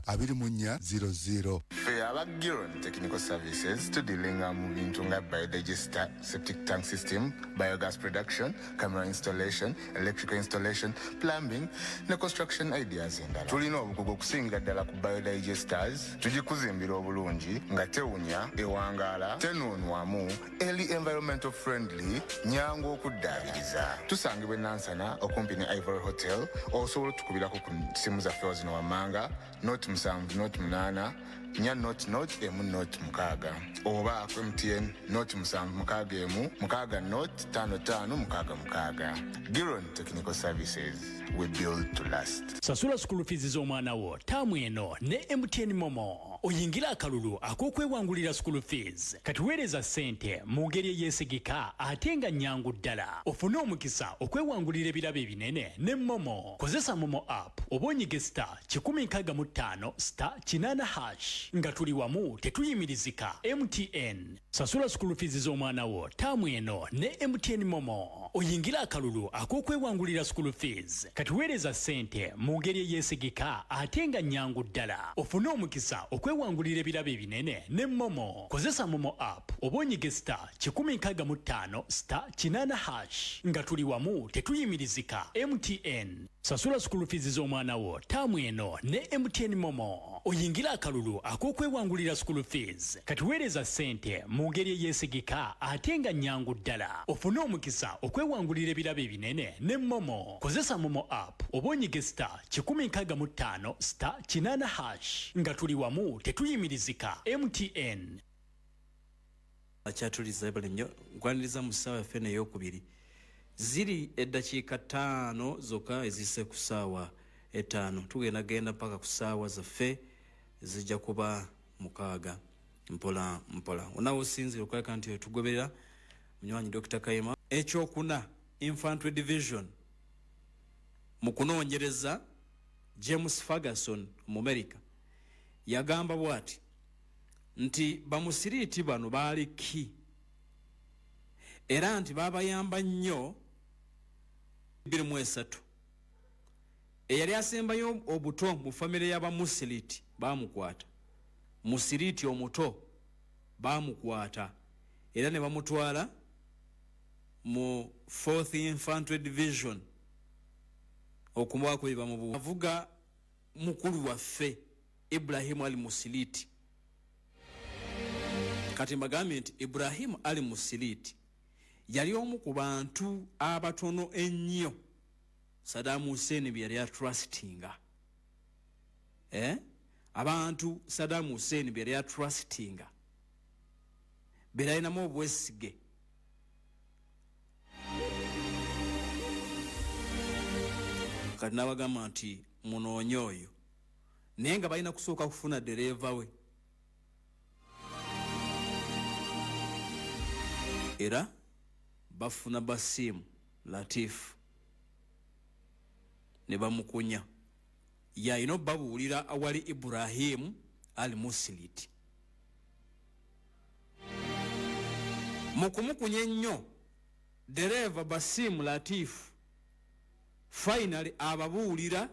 24 00. Ffe aba Giron Technical Services tudilinga mu bintu nga biodigester, septic tank system, biogas production, camera installation, electrical installation, plumbing ne construction ideas endala. Tulina obukugu okusingira ddala ku biodigesters, tugikuzimbira obulungi nga tewunya, ewangaala, tenuunwamu, eri environmental friendly, nyangu okuddaabiriza. Tusangibwa e Nansana okumpi ne Ivory Hotel. Osobola otukubirako ku ssimu zaffe zino wammanga 07 08 4 00 1 06 oba ku MTN 0761 6 0 5 5 6 6. Giron Technical Services, we build to last. Sasula school fees z'omwana wo taamu eno ne MTN Momo oyingire akalulu ak'okwewangulira school fees. Kati weereza ssente mu ngeri eyeesigika ate nga nnyangu ddala ofune omukisa okwewangulira ebirabo ebinene ne Momo. Kozesa Momo app oba onyige star 165 star 8 hash nga tuli wamu tetuyimirizika. MTN. Sasula school fees z'omwana wo taamu eno ne MTN Momo oyingire akalulu ak'okwewangulira school fees. Kati weereza ssente mu ngeri eyeesigika ate nga nnyangu ddala ofune omukisa okwewangulira ebirabo ebinene ne Momo. Kozesa Momo app oba onyige star 165 star 8 hash nga tuli wamu tetuyimirizika. MTN. Sasula school fees z'omwana wo taamu eno ne MTN Momo oyingire akalulu ak'okwewangulira school fees. Kati weereza ssente mu ngeri eyeesigika ate nga nnyangu ddala ofune omukisa okwewangulira ebirabo ebinene ne Momo. Kozesa Momo app oba onyige star 165 star 8 hash nga tuli wamu tetuyimirizika. MTN. Akyatuliza ebale nnyo, nkwaniriza mu ssaawa yaffe eno eyokubiri. Ziri eddakiika 5 zokka eziyise ku ssaawa 5. Tugenda genda paka ku ssaawa zaffe zijja kuba 6 mpola mpola. Onawo osinzira okulabika nti otugoberera munywanyi Dr. Kayima. Ekyokuna, Infantry Division mu kunoonyereza James Ferguson Omumerika yagamba bw'ati nti bamusiriiti bano baali ki era nti babayamba nnyo. 23 eyali asembayo obuto mu famire y'abamusiriiti baamukwata, musiriiti omuto baamukwata era ne bamutwala mu 4th Infantry Division okumuwaako bye bamubuuza. Avuga mukulu waffe Ibrahimu Ali Musiliti. Kati mbagambye nti Ibrahimu Ali Musiliti yali omu ku bantu abatono ennyo Saddam Hussein bye yali atrustinga. Abantu Saddam Hussein bye yali atrustinga, be yalinamu obwesige. Kati n'abagamba nti munoonye oyo, naye nga balina kusooka kufuna dereeva we. Era bafuna Basimu Latifu ne bamukunya, yalina obabuulira awali Ibrahimu Al Musiliti. Mu kumukunya ennyo, dereeva Basimu Latifu finally ababuulira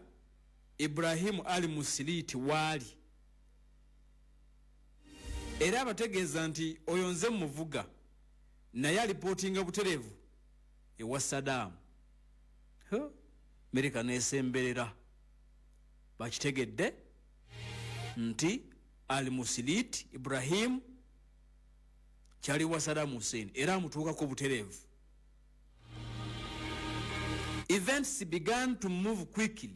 Ibrahimu Ali Musiliti waali, era abategeeza nti oyo nze muvuga, naye alipootinga butereevu ewa Saddam. Amerika nesemberera, bakitegedde nti Ali Musiliti Ibrahim kyali wa Saddam Hussein era amutuukako butereevu. Events began to move quickly.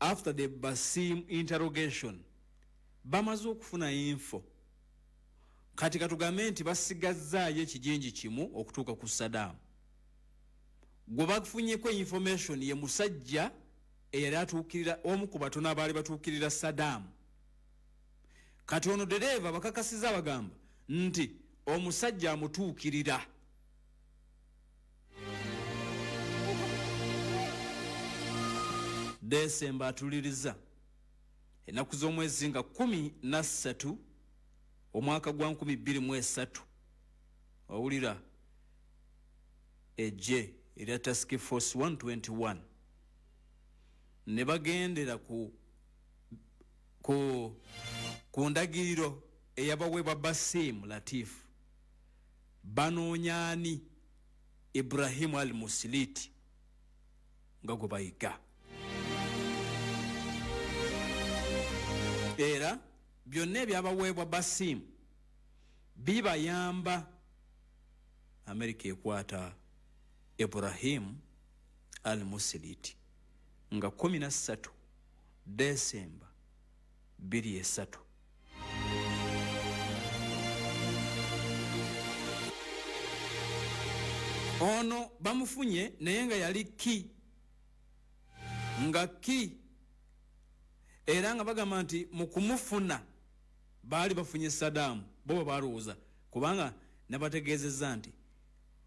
After the Basim interrogation, bamaze okufuna info. Kati katugambe nti basigazzaayo ekijinji kimu okutuuka ku Saddam. Gwe bafunyeko information ye musajja eyali atuukirira, omu ku batono abaali batuukirira Saddam. Kati ono dereeva bakakasiza bagamba nti omusajja amutuukirira. Desemba atuliriza ennaku z'omwezi nga 13 omwaka gwa 2003, owulira eggye erya Task Force 121 ne bagendera ku ndagiriro eyabaweebwa Basim Latif. Banoonya ani? Ibrahimu al Musiliti nga gwe bayiga. Era byonna ebyabaweebwa Basim bibayamba. Amerika ekwata Ibrahimu al Musiliti nga 13 Desemba 23. Ono bamufunye naye nga yali ki nga ki, era nga bagamba nti mu kumufuna baali bafunye Saddam. Bo bwe balowooza, kubanga nabategeezezza nti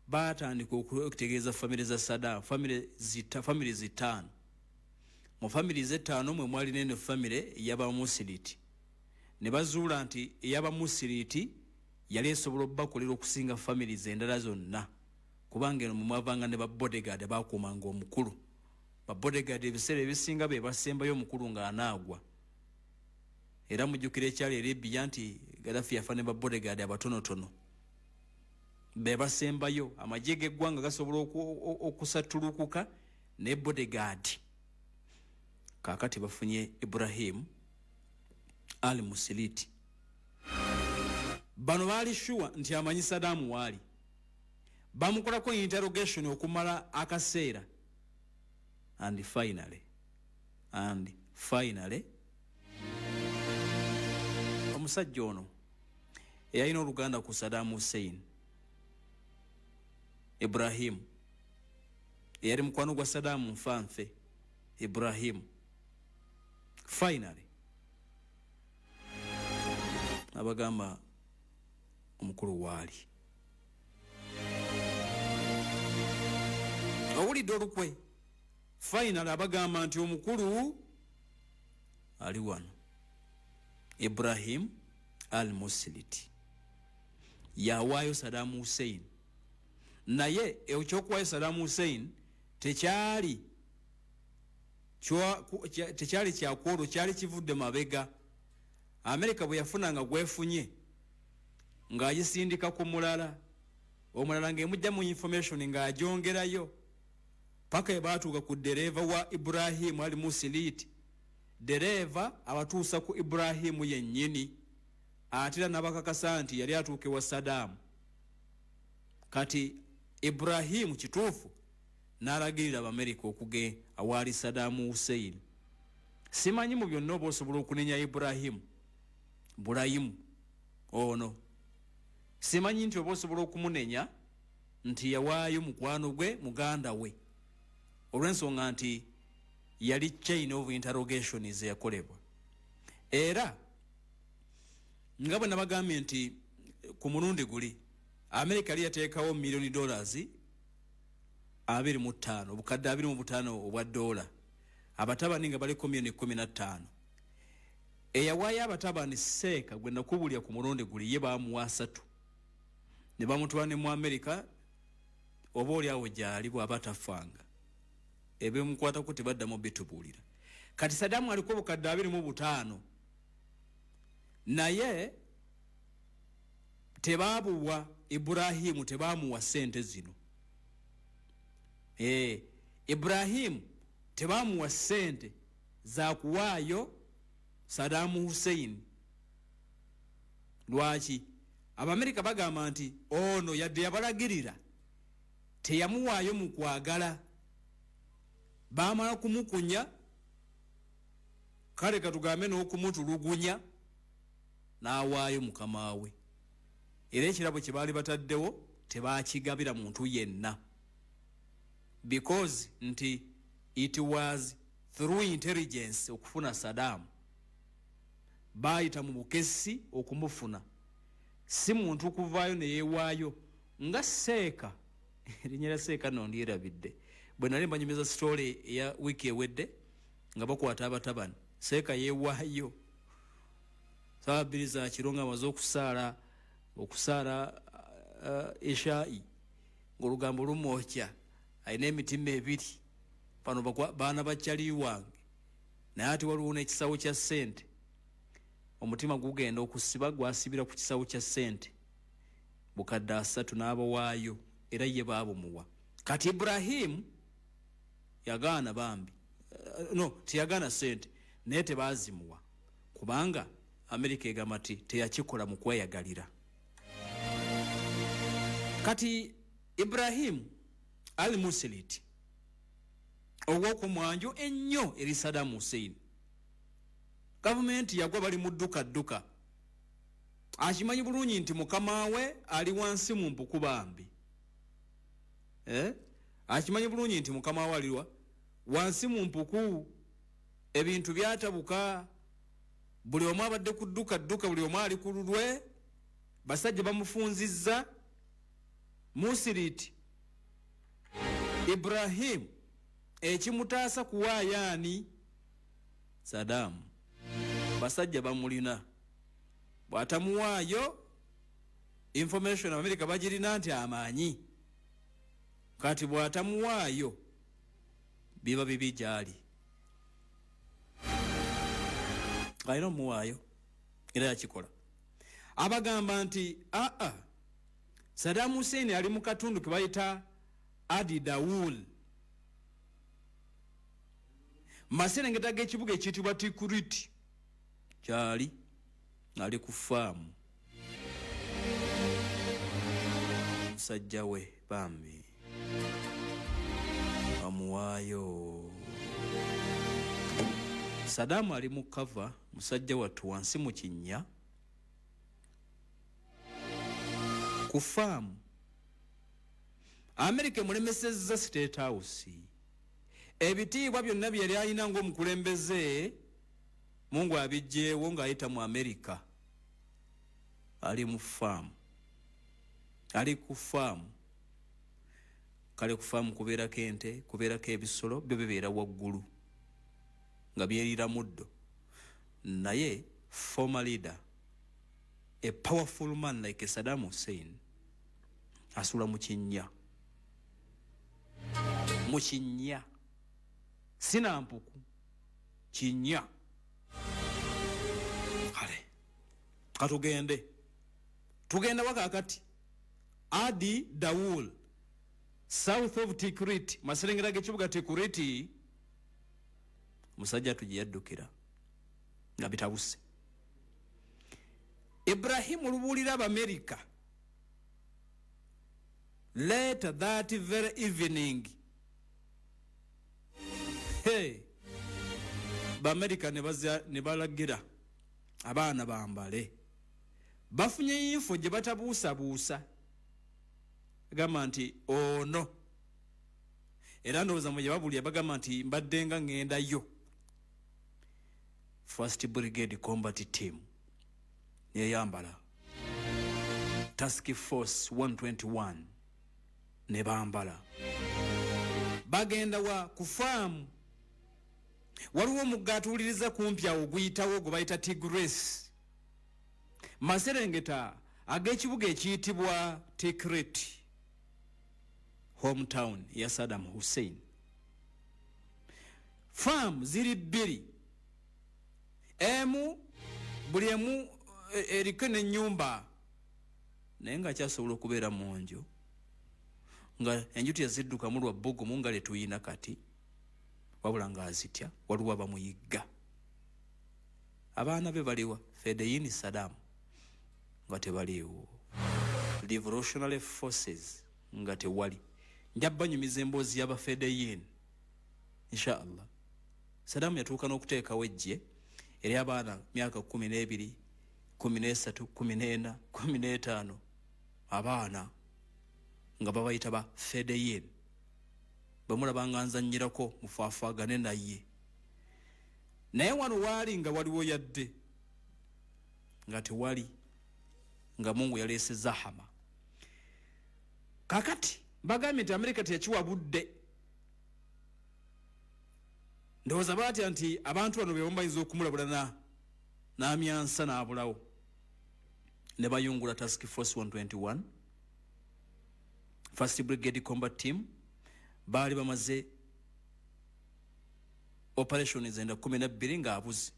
baatandika okutegeeza famire za Saddam, famire zitaano. Mu famire z'ettaano mwe mwali nene famire ey'Abamusiliti, ne bazuula nti ey'Abamusiliti yali esobola obbakolera okusinga families endala zonna, kubanga eno mwe mwavanga ne ba bodyguard bakuumanga omukulu. Ba bodyguard ebiseera ebisinga be basembayo omukulu ng'anaagwa. Era mujjukira ekyali e Libya nti Gaddafi yafa ne ba bodyguard abatonotono be basembayo. Amagye g'eggwanga gasobola okusattulukuka ne bodyguard. Kaakati bafunye Ibrahim al Musiliti. Bano baali sure nti amanyi Saddam waali. Bamukolako interrogation okumala akaseera, and finally omusajja ono eyalina oluganda ku Saddam Hussein, Ibrahim, eyali mukwano gwa Saddam nfanfe, Ibrahim finally abagamba omukulu waali. Owulidde olukwe? Finally abagamba nti omukulu ali wano. Ibrahim al Musiliti yawaayo Saddam Hussein, naye ekyokuwaayo Saddam Hussein tekyali kyakwolwo, kyali kivudde mabega. Amerika bwe yafuna nga gwefunye, ng'agisindika ku mulala, omulala ng'emujja mu information ng'agyongerayo paka ebatuuka ku dereeva wa Ibrahimu ali Musiliti. Dereeva abatuusa ku Ibrahimu yennyini, ate era n'abakakasa nti yali atuuka ewa Sadaamu. Kati Ibrahimu kituufu n'alagirira Abamerika okuge awaali Sadaamu Hussein. Simanyi mu byonna oba osobola okunenya Ibrahimu Bulayimu ono, simanyi nti oba osobola okumunenya nti yawaayo mukwano gwe, muganda we, olw'ensonga nti yali chain of interrogations eyakolebwa. Era nga bwe nabagambye nti ku mulundi guli Amerika yali yateekawo miliyoni dollars 25, obukadde 25 obwa dola, abatabani nga baliko miliyoni 15. Eyawaayo abatabani Seeka gwe nakubulya ku mulundi guli, ye bamuwa 30 ne bamutwala ne mu Amerika, oba oli awo gyali bw'aba tafanga ebimukwatako tebaddamu bitubuulira. Kati Sadamu aliko obukadde 25, naye tebabuwa Iburahimu, tebamuwa sente zino. Iburahimu tebamuwa sente zakuwaayo Sadamu Hussein. Lwaki? Abamerika bagamba nti ono yadde yabalagirira, teyamuwaayo mu kwagala, bamala kumukunya. Kale katugambe n'okumutulugunya n'awaayo mukama we. Era ekirabo kye baali bataddewo tebakigabira muntu yenna, because nti it was through intelligence okufuna Saddam. Baayita mu bukessi okumufuna, si muntu kuvaayo ne yeewaayo nga seeka. Erinnya lya seeka nno ndyerabidde. Bwe nali mbanyumiza story eya wiiki ewedde nga bakwata abatabani, seeka yeewaayo saawa 2 za kiro nga amaze okusaala eshaayi, ng'olugambo lumwokya, alina emitima ebiri, bano baana bakyali wange, naye ate waliwo n'ekisawo kya ssente. Omutima gugenda okusiba, gwasibira ku kisawo kya ssente 300,000 n'abawaayo, era ye baabumuwa. Kati Ibrahimu yagaana bambi, no, teyagaana ssente, naye tebaazimuwa kubanga Amerika egamba nti teyakikola mu kweyagalira. Kati Ibrahimu al Musilit ow'okumwanjo ennyo eri Saddam Hussein, gavumenti yagwa, bali mu dduka dduka, akimanyi bulungi nti mukama we ali wansi mu mpuku bambi. Akimanyi bulungi nti mukama we aliwa wansi mu mpuku. Ebintu byatabuka, buli omu abadde ku dduka dduka, buli omu ali ku lulwe, basajja bamufunzizza. Musirit Ibrahim ekimutaasa kuwaayaani Saddam, basajja bamulina, bw'atamuwaayo information Amerika bagirina nti amanyi. Kati bw'atamuwaayo biba bibi gy'ali, alina omuwaayo, era yakikola. Abagamba nti aa Saddam Hussein ali mu katundu ke bayita Adi Dawul, maserengeta g'ekibuga ekiyitibwa Tikrit, kyali ali ku faamu. Musajja we bambi amuwaayo. Saddam ali mu cover, musajja wattu wansi mu kinnya ku faamu. Amerika emulemesezza State House, ebitiibwa byonna bye yali alina ng'omukulembeze Mungu abijjeewo ng'ayita mu Amerika. Ali mu faamu, ali ku faamu. Kale ku faamu kubeerako ente, kubeerako ebisolo, byo bibeera waggulu nga byerira muddo. Naye former leader, a powerful man like Saddam Hussein, asula mu kinnya, mu kinnya, sinampuku, kinnya. Kale katugende, tugenda waka kati Adi Dawul, south of Tikrit, maserengera g'ekibuga Tikriti. Musajja tugye yaddukira nga bitabuse. Ibrahimu lubuulira Abamerika later that very evening, hey, Baamerika ne balagira abaana bambale, bafunye info gye batabuusabuusa, gamba nti ono, era ndowooza mwe gye babulya bagamba nti mbadde nga ŋŋendayo. First Brigade Combat Team neyambala, Task Force 121 ne bambala, bagenda wa ku faamu. Waliwo omugga atuwuliriza kumpi awo guyitawo gwe bayita Tigris, maserengeta ag'ekibuga ekiyitibwa Tikrit, hometown ya Saddam Hussein. Faamu ziri bbiri, emu buli emu eriko n'ennyumba, naye nga kyasobola okubeera mu nju nga enju teziddukamu lwa bbugumu nga lyetuyina kati, wabula ng'azitya waliwo abamuyigga. Abaana be baliwa? Fedayini Saddam nga tebaliiwo, Revolutionary Forces nga tewali. Nja banyumiza emboozi y'abafedayini inshallah. Saddam yatuuka n'okuteekawo eggye. Eri abaana myaka 12, 13, 14, 15, abaana nga babayita ba fedeyin. Bwe mulaba nga nzannyirako mufaafaagane naye. Naye wano waali nga waliwo yadde nga tewali, nga Mungu yaleese zahama. Kakati mbagambye nti Amerika teyakiwa budde. Ndowooza baatya nti abantu bano be bayinza okumulabula n'amyansa n'abulawo. Ne bayungula Task Force 121, First Brigade Combat Team. Baali bamaze operation zenda 12 ng'abuze.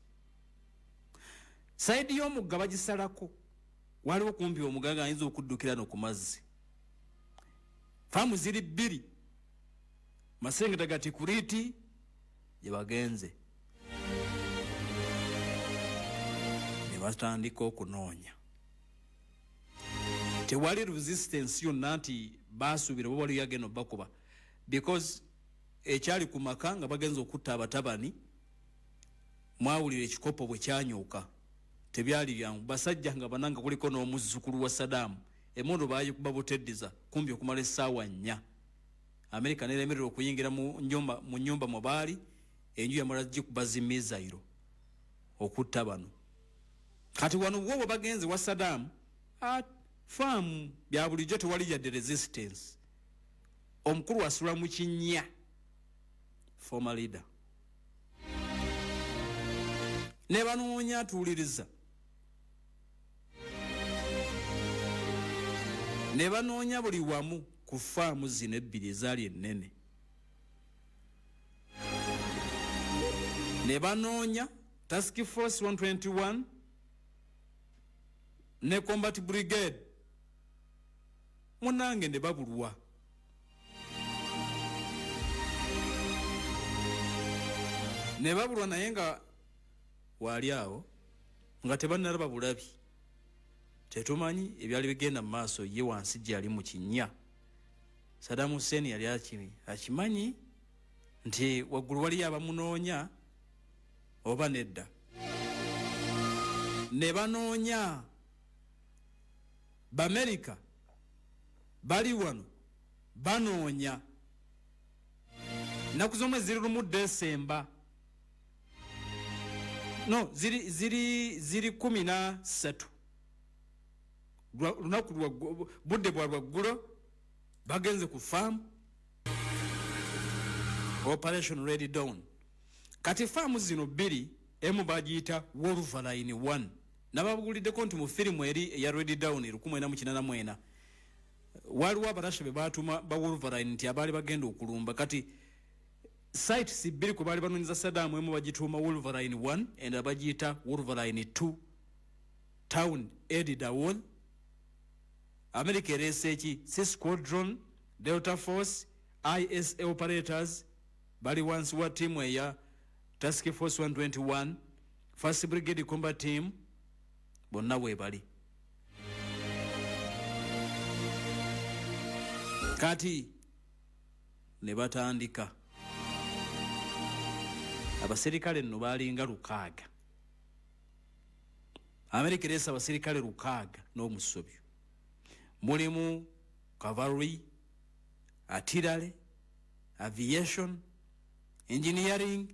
Side y'omugga bagisalako, waliwo kumpi omugagga ayinza okuddukira no ku mazzi. Faamu ziri bbiri, maserengeta ga Tikuriti gye bagenze ne batandika okunoonya. Tewali resistance yonna nti basuubira oba waliyo agenda obbakuba, because ekyali ku maka nga bagenza okutta abatabani, mwawulira ekikopo bwe kyanyuka, tebyali byangu. Basajja nga bananga kuliko n'omuzzukulu wa Saddam, emmundu baayikuba buteddiza kumpi okumala essaawa 4. Amerika neremererwa okuyingira mu nyumba mwe baali, enju yamala gikuba zi missile okutta bano. Kati wano wo bwe bagenze wa Saddam, faamu bya bulijjo, tewali yadde resistance. Omukulu asula mu kinnya, former leader, ne banoonya atuwuliriza, ne banoonya buli wamu ku faamu zino ebbiri ezaali ennene, ne banoonya Task Force 121 ne Combat Brigade munange, ne babulwa. Ne babulwa, naye nga waali awo nga tebannalaba bulabi, tetumanyi ebyali bigenda mu maaso. Ye wansi gye yali mu kinnya, Saddam Hussein yali akimanyi nti waggulu waliyo abamunoonya oba nedda. Ne banoonya, Bamerika bali wano banoonya. Ennaku z'omwezi ziri 1 Desemba, no ziri 13, lunaku lwa budde bwa lwaggulo. Bagenze ku faamu, Operation Red Dawn. Kati faamu zino bbiri, emu bagiyita Wolverine 1. Nababuguliddeko nti mu firimu eri eya Red Dawn 1989 waliwo Abarasha be batuma ba Wolverine nti abaali bagenda okulumba. Kati sites bbiri kwe baali banoonyeza Saddam, emu bagituuma Wolverine 1, endala bagiyita Wolverine 2, town Ed Dawol. America ereese eki C Squadron, Delta Force, ISA operators bali wansi wa tiimu eya Task Force 121, First Brigade Combat Team, bonna weebali. Kati ne batandika. Abaserikale nno baalinga 600. Amerika ereese abaserikale 600 n'omusobyo, mulimu cavalry, artillery, aviation, engineering,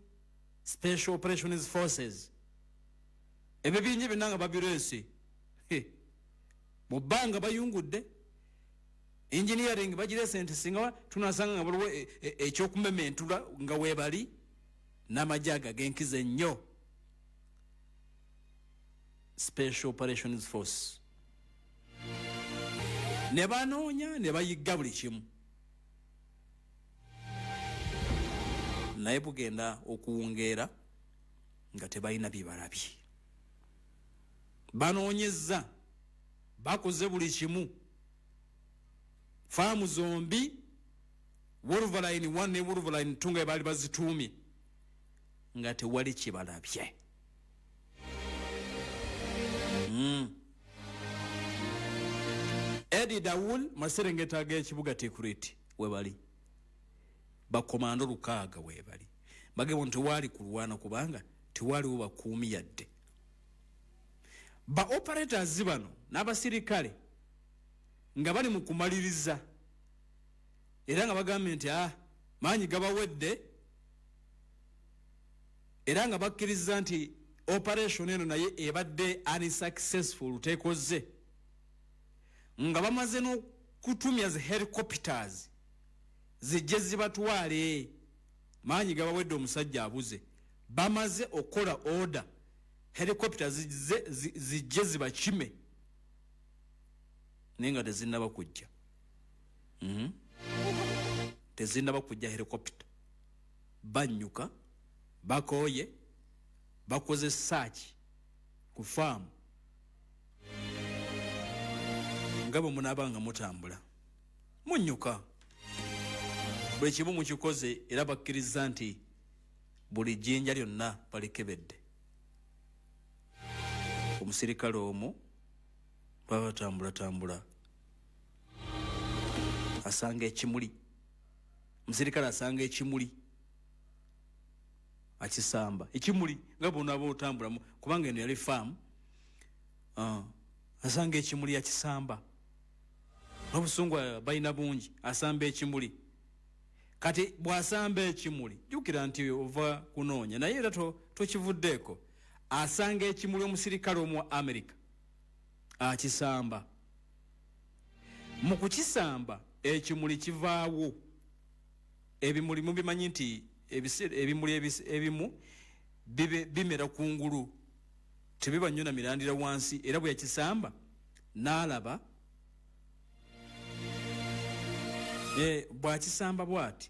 special operations forces. Ebyo bingi byonna nga babireese mu bbanga bayungudde. Engineering bagireese nti singa tunasanga nga waliwo ekyokumementula nga weebali n'amagye ago ag'enkizo ennyo, special operations force. Ne banoonya ne bayigga buli kimu, naye bugenda okuwungeera nga tebalina bibalabye. Banoonyezza, bakoze buli kimu, faamu zombi Wolverine 1 ne Wolverine 2 nga baali bazituumye, nga tewali kibalabye. Edi Dawul, maserengeta g'ekibuga Tikrit, webali bakomando 600 webali bagebo nti waali kulwana kubanga Tewaliwo bakuumi yadde. Ba operators bano n'abasirikale nga bali mu kumaliriza era nga bagambye nti maanyi gabawedde, era nga bakkiriza nti operation eno naye ebadde unsuccessful, tekoze, nga bamaze n'okutumya zi helicopters zijje zibatwale. Maanyi gabawedde, omusajja abuze. Bamaze okukola order helicopter zijje zibakime, naye nga tezinnaba kujja. Tezinnaba kujja helicopter. Bannyuka, bakooye, bakoze search ku faamu nga bwe munaaba nga mutambula munnyuka, buli kimu mukikoze, era bakkiriza nti buli jjinja lyonna balikebedde. Omusirikale omu baba batambulatambula asanga ekimuli. Omusirikale asanga ekimuli, akisamba ekimuli nga bonaaba otambulamu, kubanga eno yali faamu. Asanga ekimuli, akisamba n'obusungu balina bungi. Asamba ekimuli. Kati bw'asamba ekimuli, jjukira nti ova kunoonya naye era tokivuddeeko. Asanga ekimuli, omusirikale omu wa America akisamba. Mu kukisamba ekimuli kivaawo. Ebimuli mubimanyi nti ebimuli ebimu bimera kungulu, tebiba nnyo na mirandira wansi. Era bwe yakisamba n'alaba, bw'akisamba bw'ati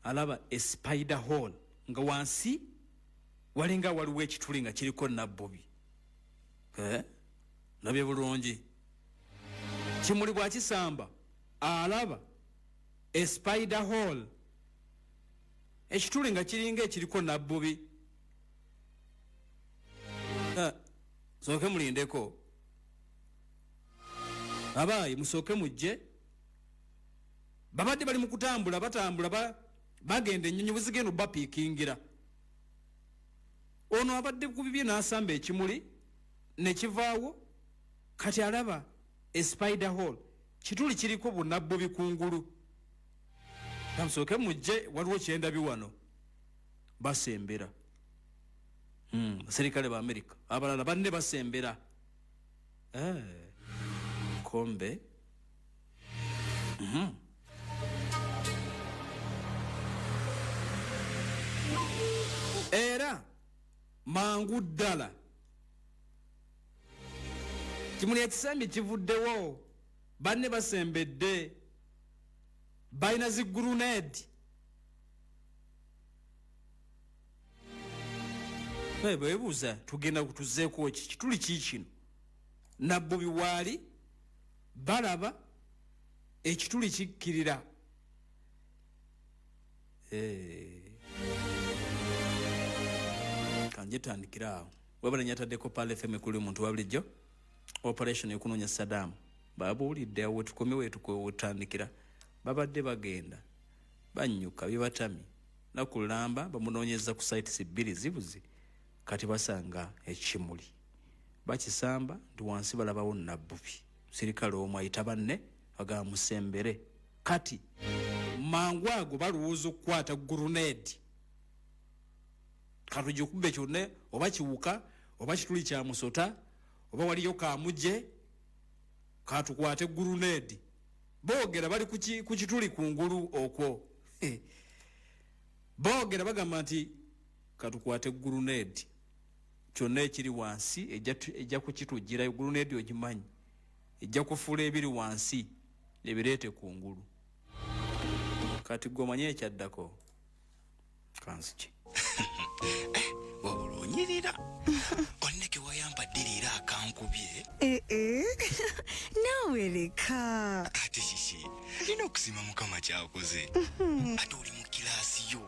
alaba a spider hole, nga wansi walinga waliwo ekituli nga kiriko nabbubi. Nabye bulungi. Kimuli bw'akisamba alaba a spider hole, ekituli nga kiringa ekiriko nabbubi. Sooke mulindeko, abaayi, musooke mujje. Babadde bali mu kutambula, batambula, bagenda, ennyonyi bwe zigenda obapiikingira. Ono abadde ku bibye n'asamba ekimuli ne kivaawo. Kati alaba a spider hole, kituli kiriko bunabbubi kungulu. Kamusooke mujje, waliwo kyendabi wano. Basembera. Aserikale ba Amerika abalala banne basembera. Kombe. Era mangu ddala kimuli ekisambye kivuddewo. Banne basembedde, balina zi grenade. Bebuuza, tugenda kutuzeeko ki? Kituli ki kino? Nabbubi waali, balaba ekituli kikkirira. Kanje tandikira awo. Webale nyataddeko Pearl FM kuli omuntu wa bulijjo. Operation ekunoonya Saddam babuulidde awo wetukomye, wetutandikira. Babadde bagenda bannyuka bibatami nakulamba, bamunoonyeza ku sites bbiri zibuze. Kati basanga ekimuli, bakisamba nti wansi balabawo nabbubi. Musirikale omu ayita banne, agamba musembere. Kati mangu ago balowooza okukwata grenade, katugikube kyonna, oba kiwuka oba kituli kya musota oba waliyo kamuje, katukwate grenade. Boogera bali ku kituli kungulu okwo, boogera bagamba nti katukwate grenade, kyonna ekiri wansi ejja kukitugirayo. Grenade ogimanyi, ejja kufuula ebiri wansi ebireete kungulu. Kati gwe omanye ekyaddako kanziki. Wabula onyirira, olina ke wayampadde leero akankubye. Ee, naawe leka. Ate kiki? Nina okusiima Mukama kyakoze. Ate oli mu kiraasi yo,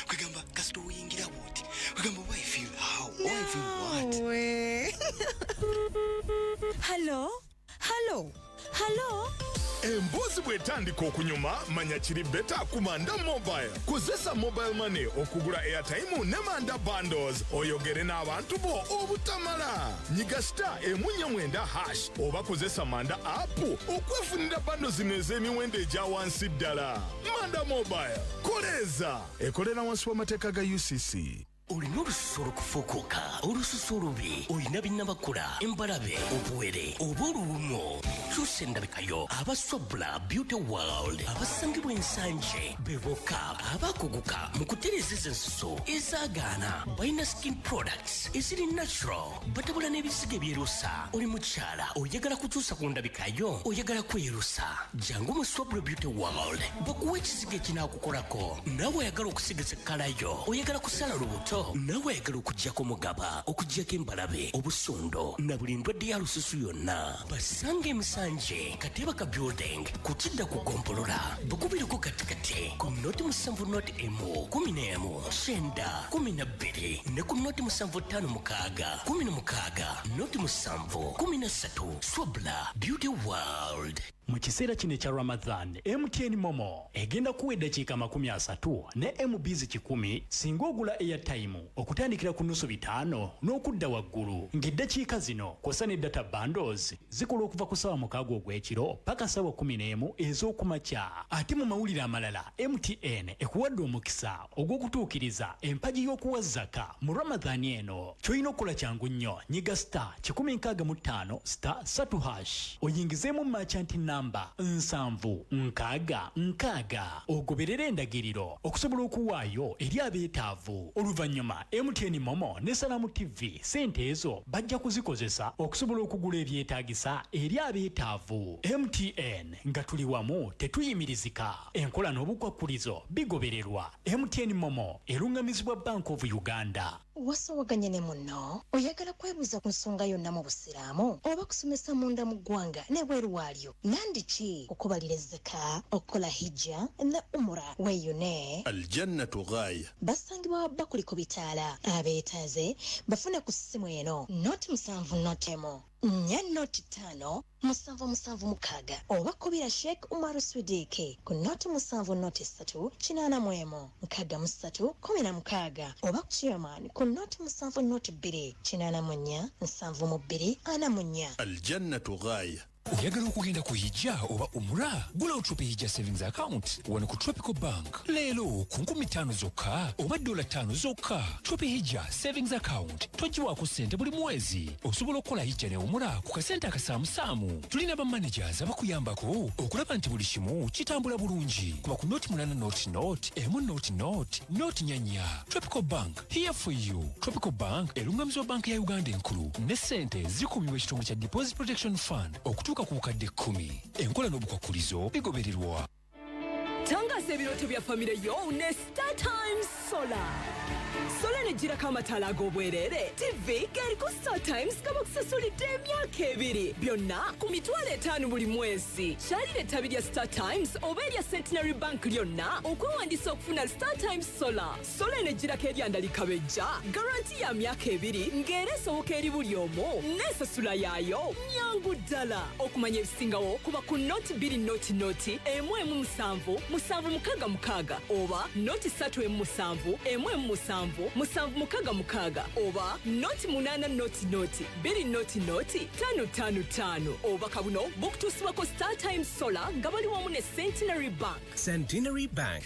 kwegamba kasita oyingira bwoti, kwegamba oba I feel how or I feel what. Naawe. Hallo, hallo, hallo. Emboozi bw'etandika okunyuma, manya kiri better ku Manda Mobile. Kozesa mobile money okugula airtime ne Manda bundles, oyogere n'abantu bo obutamala. Nyiga star 149# oba kozesa Manda app okwefunira bundles zino ez'emiwendo egya wansi ddala. Manda Mobile, koleeza. Ekolera wansi w'amateeka ga UCC. Olina olususu olukufuukuuka, olususu olubi, olina binnamakula, embalabe, obuwere oba oluwumo, kyusa endabikayo. Aba Sobla Beauty World abasangibwa Ensanje be bokka abakuguka mu kutereeza ensusu ezaagaana. Balina skin products eziri natural, batabula n'ebisiga ebyerusa. Oli mukyala oyagala kukyusa ku ndabikayo, oyagala kwerusa, jangu mu Sobla Beauty World bakuwa ekisiga ekinaakukolako. Naawe oyagala okusigaza ekkalayo, oyagala kusala lubuto, naawe oyagala okuggyako mugaba, okuggyako embalabe, obusundo na buli ndwadde ya lususu yonna, basanga Emisanje, Katebaka Building, ku kidda ku gombolola. Bakubireko katikati ku 070 1 11 90 12 ne ku 0756 16 07 13. Swabla Beauty World. Mu kiseera kino ekya Ramadhan, MTN MoMo egenda kuwa eddakiika 30 ne MBs 100 singa ogula airtime okutandikira ku nusu bitaano n'okudda waggulu, ng'eddakiika zino kw'ossa ne data bundles zikola okuva ku ssaawa 6 ogw'ekiro paka ssaawa 11 ez'okumakya. Ate mu mawulire amalala, MTN ekuwadde omukisa ogw'okutuukiriza empagi y'okuwa zaka mu Ramadhan eno. Ky'olina okukola kyangu nnyo: nyiga star 165 star 3 hash, oyingizeemu merchant number 7066, ogoberere endagiriro okusobola okuwaayo eri abeetaavu. Oluvannyuma MTN MoMo ne Salamu TV sente ezo bajja kuzikozesa okusobola okugula ebyetaagisa eri abeetaavu. MTN, nga tuli wamu tetuyimirizika. Enkola n'obukwakkulizo bigobererwa. MTN MoMo eruŋŋamizibwa Bank of Uganda. Wasowaganye ne munno, oyagala kwebuuza ku nsonga yonna mu Busiraamu oba kusomesa munda mu ggwanga n'ebweru waalyo, nandiki okubalira ezzaka, okukola hijja ne umura, weeyune Aljannatu Ghaya. Basangibwa Bakuli ku bitaala. Abeetaaze bafune ku ssimu eno: 070 0 1 4 0 5 7 7 6, oba kubira Sheikh Umaru Swidiki ku 070 03 81 63 16, oba chairman ku 070 02 84 72 44. Aljannatu Ghaya. Oyagala okugenda ku hijja oba umra? Gulawo Tropi Hijja Savings Account wano ku Tropical Bank leero ku 5,000 zokka oba $5 zokka. Tropi Hijja Savings Account togiwaako ssente buli mwezi. Osobola okukola hijja ne umura ku kasente akasaamusaamu. Tulina bamanagers abakuyambako okulaba nti buli kimu kitambula bulungi. Kuba ku 08 00 1 00 0 4. Tropical Bank, here for you. Tropical Bank erungamizibwa Banka ya Uganda Enkulu ne ssente zikuumibwa ekitongole kya Deposit Protection Fund okutuuka ku bukadde 10. Enkola n'obukwakkulizo bigobererwa. Tangaza ebirooto bya famire yo ne Star Times Solar. Solar negirako amataala ag'obwereere, TV geriko Star Times nga bakusasulidde emyaka 2, byonna ku 50,000 buli mwezi. Kyalira ettabi lya Star Times oba erya Centenary Bank lyonna okwewandiisa okufuna Star Times Solar. Solar enegirako eryanda likabejja, garanti ya myaka 2, ng'era esoboka eri buli omu, n'ensasula yaayo nyangu ddala. Okumanya ebisingawo kuba ku 0 2 0 0 1 1 7 7 6 6 oba 0 3 1 7 1 1 7 7 6 6 oba 0 8 0 0 2 0 0 5 5 5. Obubaka buno bukutuusibwako Star Times Solar nga bali wamu ne Centenary Bank. Centenary Bank.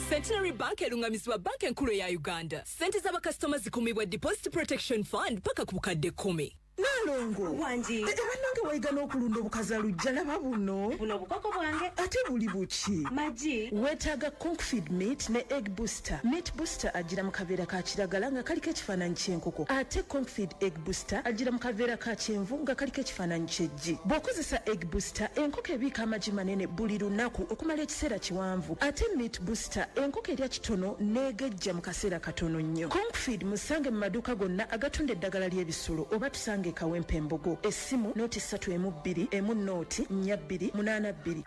Centenary Bank erungamizibwa Banka Enkulu eya Uganda. Sente z'abakasitoma zikumibwa Deposit Protection Fund paka ku bukadde 10. Nalongo. Wangi. Bannange, wayiga n'okulunda obukazalujja. Laba buno. Buno obukoko bwange. Ate buli buki? Magi. Weetaaga Concfeed Meat ne Egg Booster. Meat Booster agira mu kaveera ka kiragala nga kaliko ekifaananyi ky'enkoko, ate Concfeed Egg Booster agira mu kaveera ka kyenvu nga kaliko ekifaananyi ky'eggi. Bw'okozesa Egg Booster, enkoko ebiika amagi manene buli lunaku okumala ekiseera kiwanvu, ate Meat Booster enkoko erya kitono n'egejja mu kaseera katono nnyo. Concfeed musange mu maduuka gonna agatunda eddagala ly'ebisolo oba tusange e Kawempe Embogo. Essimu 0 3 1 2 1 0 4 2 8 2.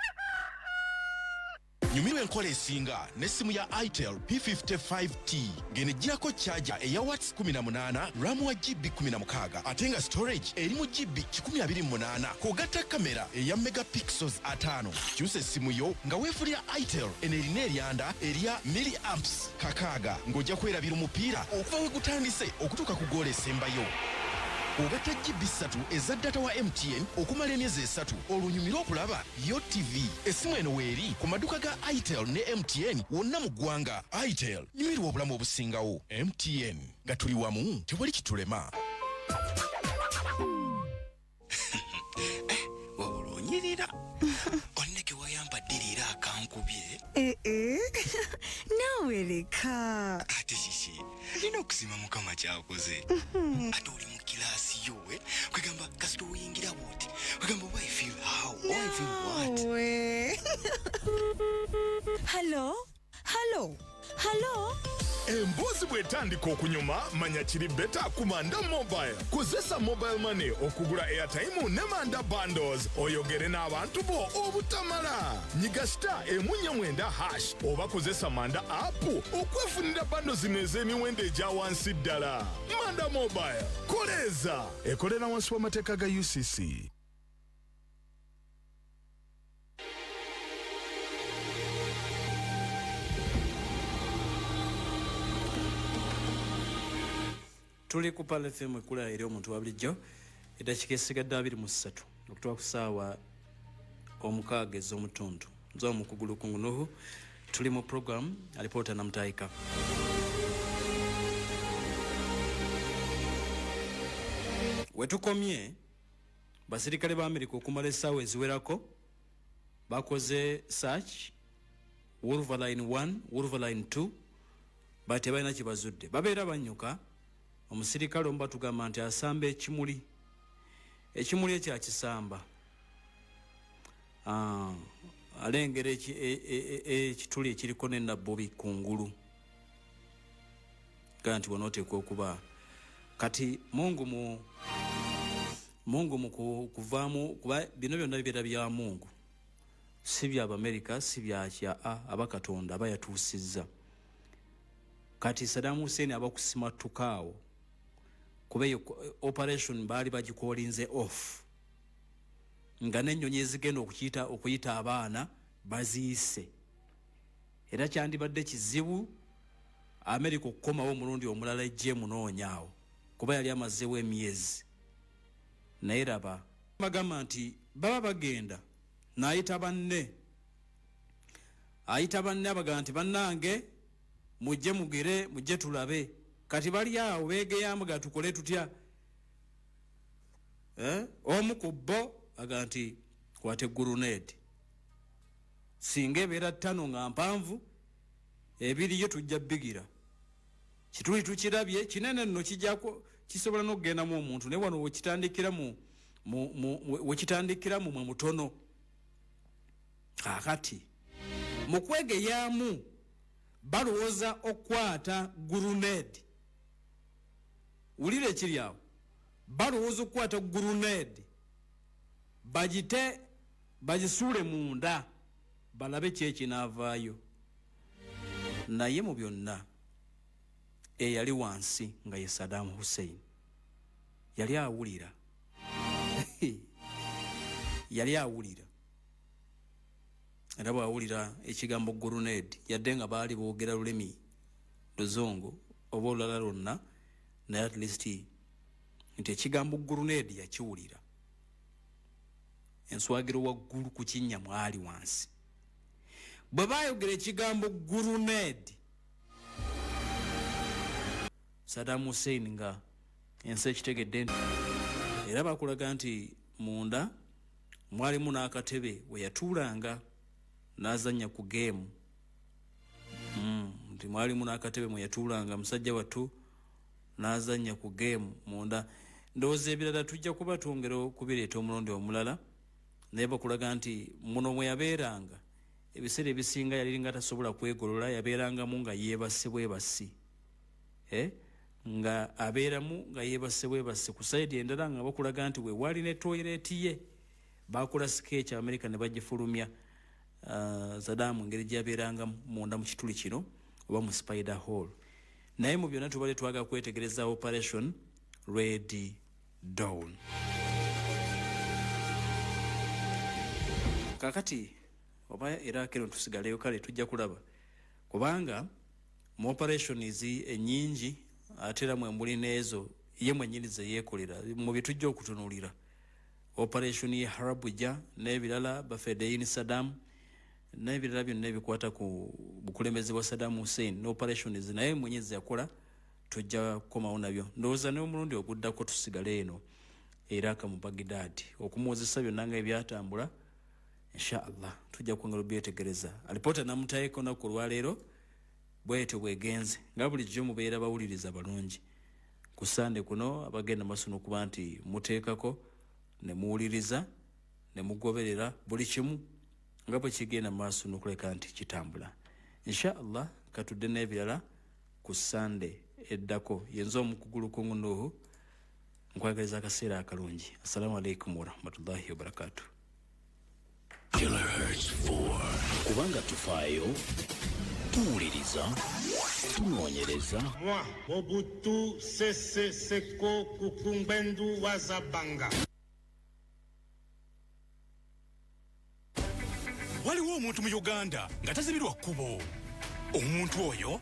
Nyumirwa enkola esinga n'essimu ya Itel P55T ng'eno ejjirako charger eya watts 18, RAM wa GB 16, ate nga storage eri mu GB 128, kw'ogatta kamera eya megapixels 5. Kyusa essimu yo nga weefunira Itel eno erina eryanda erya milliamps 6, ng'ojja kwerabira omupiira okuva we gutandise okutuuka ku goolo esembayo. Ogatta GB 3 eza data wa MTN okumala emyezi 3, olwo onyumire okulaba yo TV. Essimu eno weeri ku maduuka ga Itel ne MTN wonna mu ggwanga. Itel, nyumirwa obulamu obusingawo. MTN, nga tuli wamu tewali kitulema. Wabula onyirira, olina ke wayambadde leero akankubye. Ee, naawe leka. Ate kiki? Nina okusiima Mukama kyakoze. Ate oli mu kilaasi yo, kwegamba kasita oyingira bwoti, kwegamba oba I feel how, oba I feel what. Naawe. Hallo, hallo, hallo. Emboozi bw'etandika okunyuma, manya kiri better ku Manda Mobile. Kozesa mobile money okugula airtime ne Manda bundles, oyogere n'abantu bo obutamala. Nyiga star 149 hash oba kozesa Manda app okwefunira bundles zino ez'emiwendo egya wansi ddala. Manda Mobile, koleeza ekolera wansi w'amateeka ga UCC. Tuli ku Pearl FM, ekula eri omuntu wa bulijjo. Eddakiika esigadde 23 okutuuka ku ssaawa 6 ez'omutundu. Nze omukugu Lukungu Nuhu, tuli mu program Alipoota Namutayika. Wetukomye, basirikale ba Amerika okumala essaawa eziwerako bakoze search Wolverine 1, Wolverine 2, ba tebalina kye bazudde. Babeera bannyuka, omusirikale omu batugamba nti asamba ekimuli, ekimuli ekyo akisamba. Alengera ekituli ekiriko ne nabbubi kungulu, ga nti wano oteekwa okuba kati Mungu mu Mungu mu kuvaamu, kuba bino byonna bibeera bya Mungu, si bya Abamerika, si bya kya aba Katonda aba yatuusizza. Kati Saddam Hussein aba kusimattuka awo, kuba eyo operation baali bagikolinze off, nga n'ennyonyi ezigenda okuyita abaana baziyise. Era kyandibadde kizibu Amerika okukomawo omulundi omulala ejje emunoonya awo, kuba yali amazeewo emyezi. Naye laba bagamba nti baba bagenda n'ayita banne, ayita banne abagamba nti bannange mujje mugere, mujje tulabe. Kati bali awo beegeyamu ga tukole tutya? Omu ku bo agamba nti kwata grenade, singa ebeera 5 nga mpanvu, ebiriyo tujja bigira. Kituli tukirabye kinene nno, kijjako kisobola n'okugendamu omuntu, naye wano wekitandikira mu, mu, mu, wekitandikira mu mwe mutono. Kaakati mu kwegeyaamu balowooza okukwata grenade. Wulira ekiri awo, balowooza okukwata grenade bagite bagisuule munda balabe ki ekinaavaayo. Naye mu byonna eyali wansi nga ye Saddam Hussein yali awulira, yali awulira, era bw'awulira ekigambo grenade, yadde nga baali boogera lulimi luzungu oba olulala lwonna, naye at least nti ekigambo grenade yakiwulira. Enswagiro waggulu ku kinnya mwali wansi. Bwe baayogera ekigambo grenade, Saddam Hussein nga ensi ekitegedde nti, era bakulaga nti munda mwalimu n'akatebe we yatuulanga n'azannya ku geemu. Nti mwalimu n'akatebe mwe yatuulanga musajja wattu n'azannya ku geemu munda. Ndowooza ebirala tujja kuba twongera okubireeta omulundi omulala, naye bakulaga nti muno mwe yabeeranga ebiseera ebisinga yalinga tasobola kwegolola, yabeerangamu nga yeebase bwebasi. Nga abeeramu nga yeebase bwebasi. Ku sayidi endala nga bakulaga nti we waali ne toyireeti ye, bakola sketch America ne bagifulumya. Saddam engeri gyabeeranga munda mu kituli kino oba mu spider hall. Naye mu byonna tubadde twagala kwetegereza Operation Red Dawn. Kakati oba era kero tusigaleyo, kale tujja kulaba, kubanga mu operations ennyingi ate era mwe muli n'ezo ye mwennyini ze yeekolera mu bye tujja okutunuulira, operation ye Harabuja n'ebirala, bafedeyin Saddam n'ebirala byonna ebikwata ku bukulembeze bwa Saddam Hussein ne operations naye mwennyini ze yakola, tujja kukomawo nabyo. Ndowooza n'omulundi oguddako tusigale eno era mu Baghdad okumuwozesa byonna nga ebyatambula. Inshallah tujja kwongera obyetegereza. Alipoota namutayeko olunaku olwaleero bwetyo bwegenze. Nga bulijjo mubeera bawuliriza balungi ku Sande kuno abagenda maaso n'okuba nti muteekako ne muwuliriza ne mugoberera buli kimu nga bwe kigenda maaso n'okuleka nti kitambula. Inshallah katudde n'ebirala ku Sande eddako. Yenze omukugulu Kungunuhu, nkwagaliza akaseera akalungi. Assalamu alaikum warahmatullahi wabarakatuh. Kilohertz 4, kubanga tufaayo, tuwuliriza, tunoonyereza. Moi, Mobutu Sese Seko Kuku Ngbendu Wazabanga. Waliwo omuntu mu Uganda nga tazibirwa kkubo. Omuntu oyo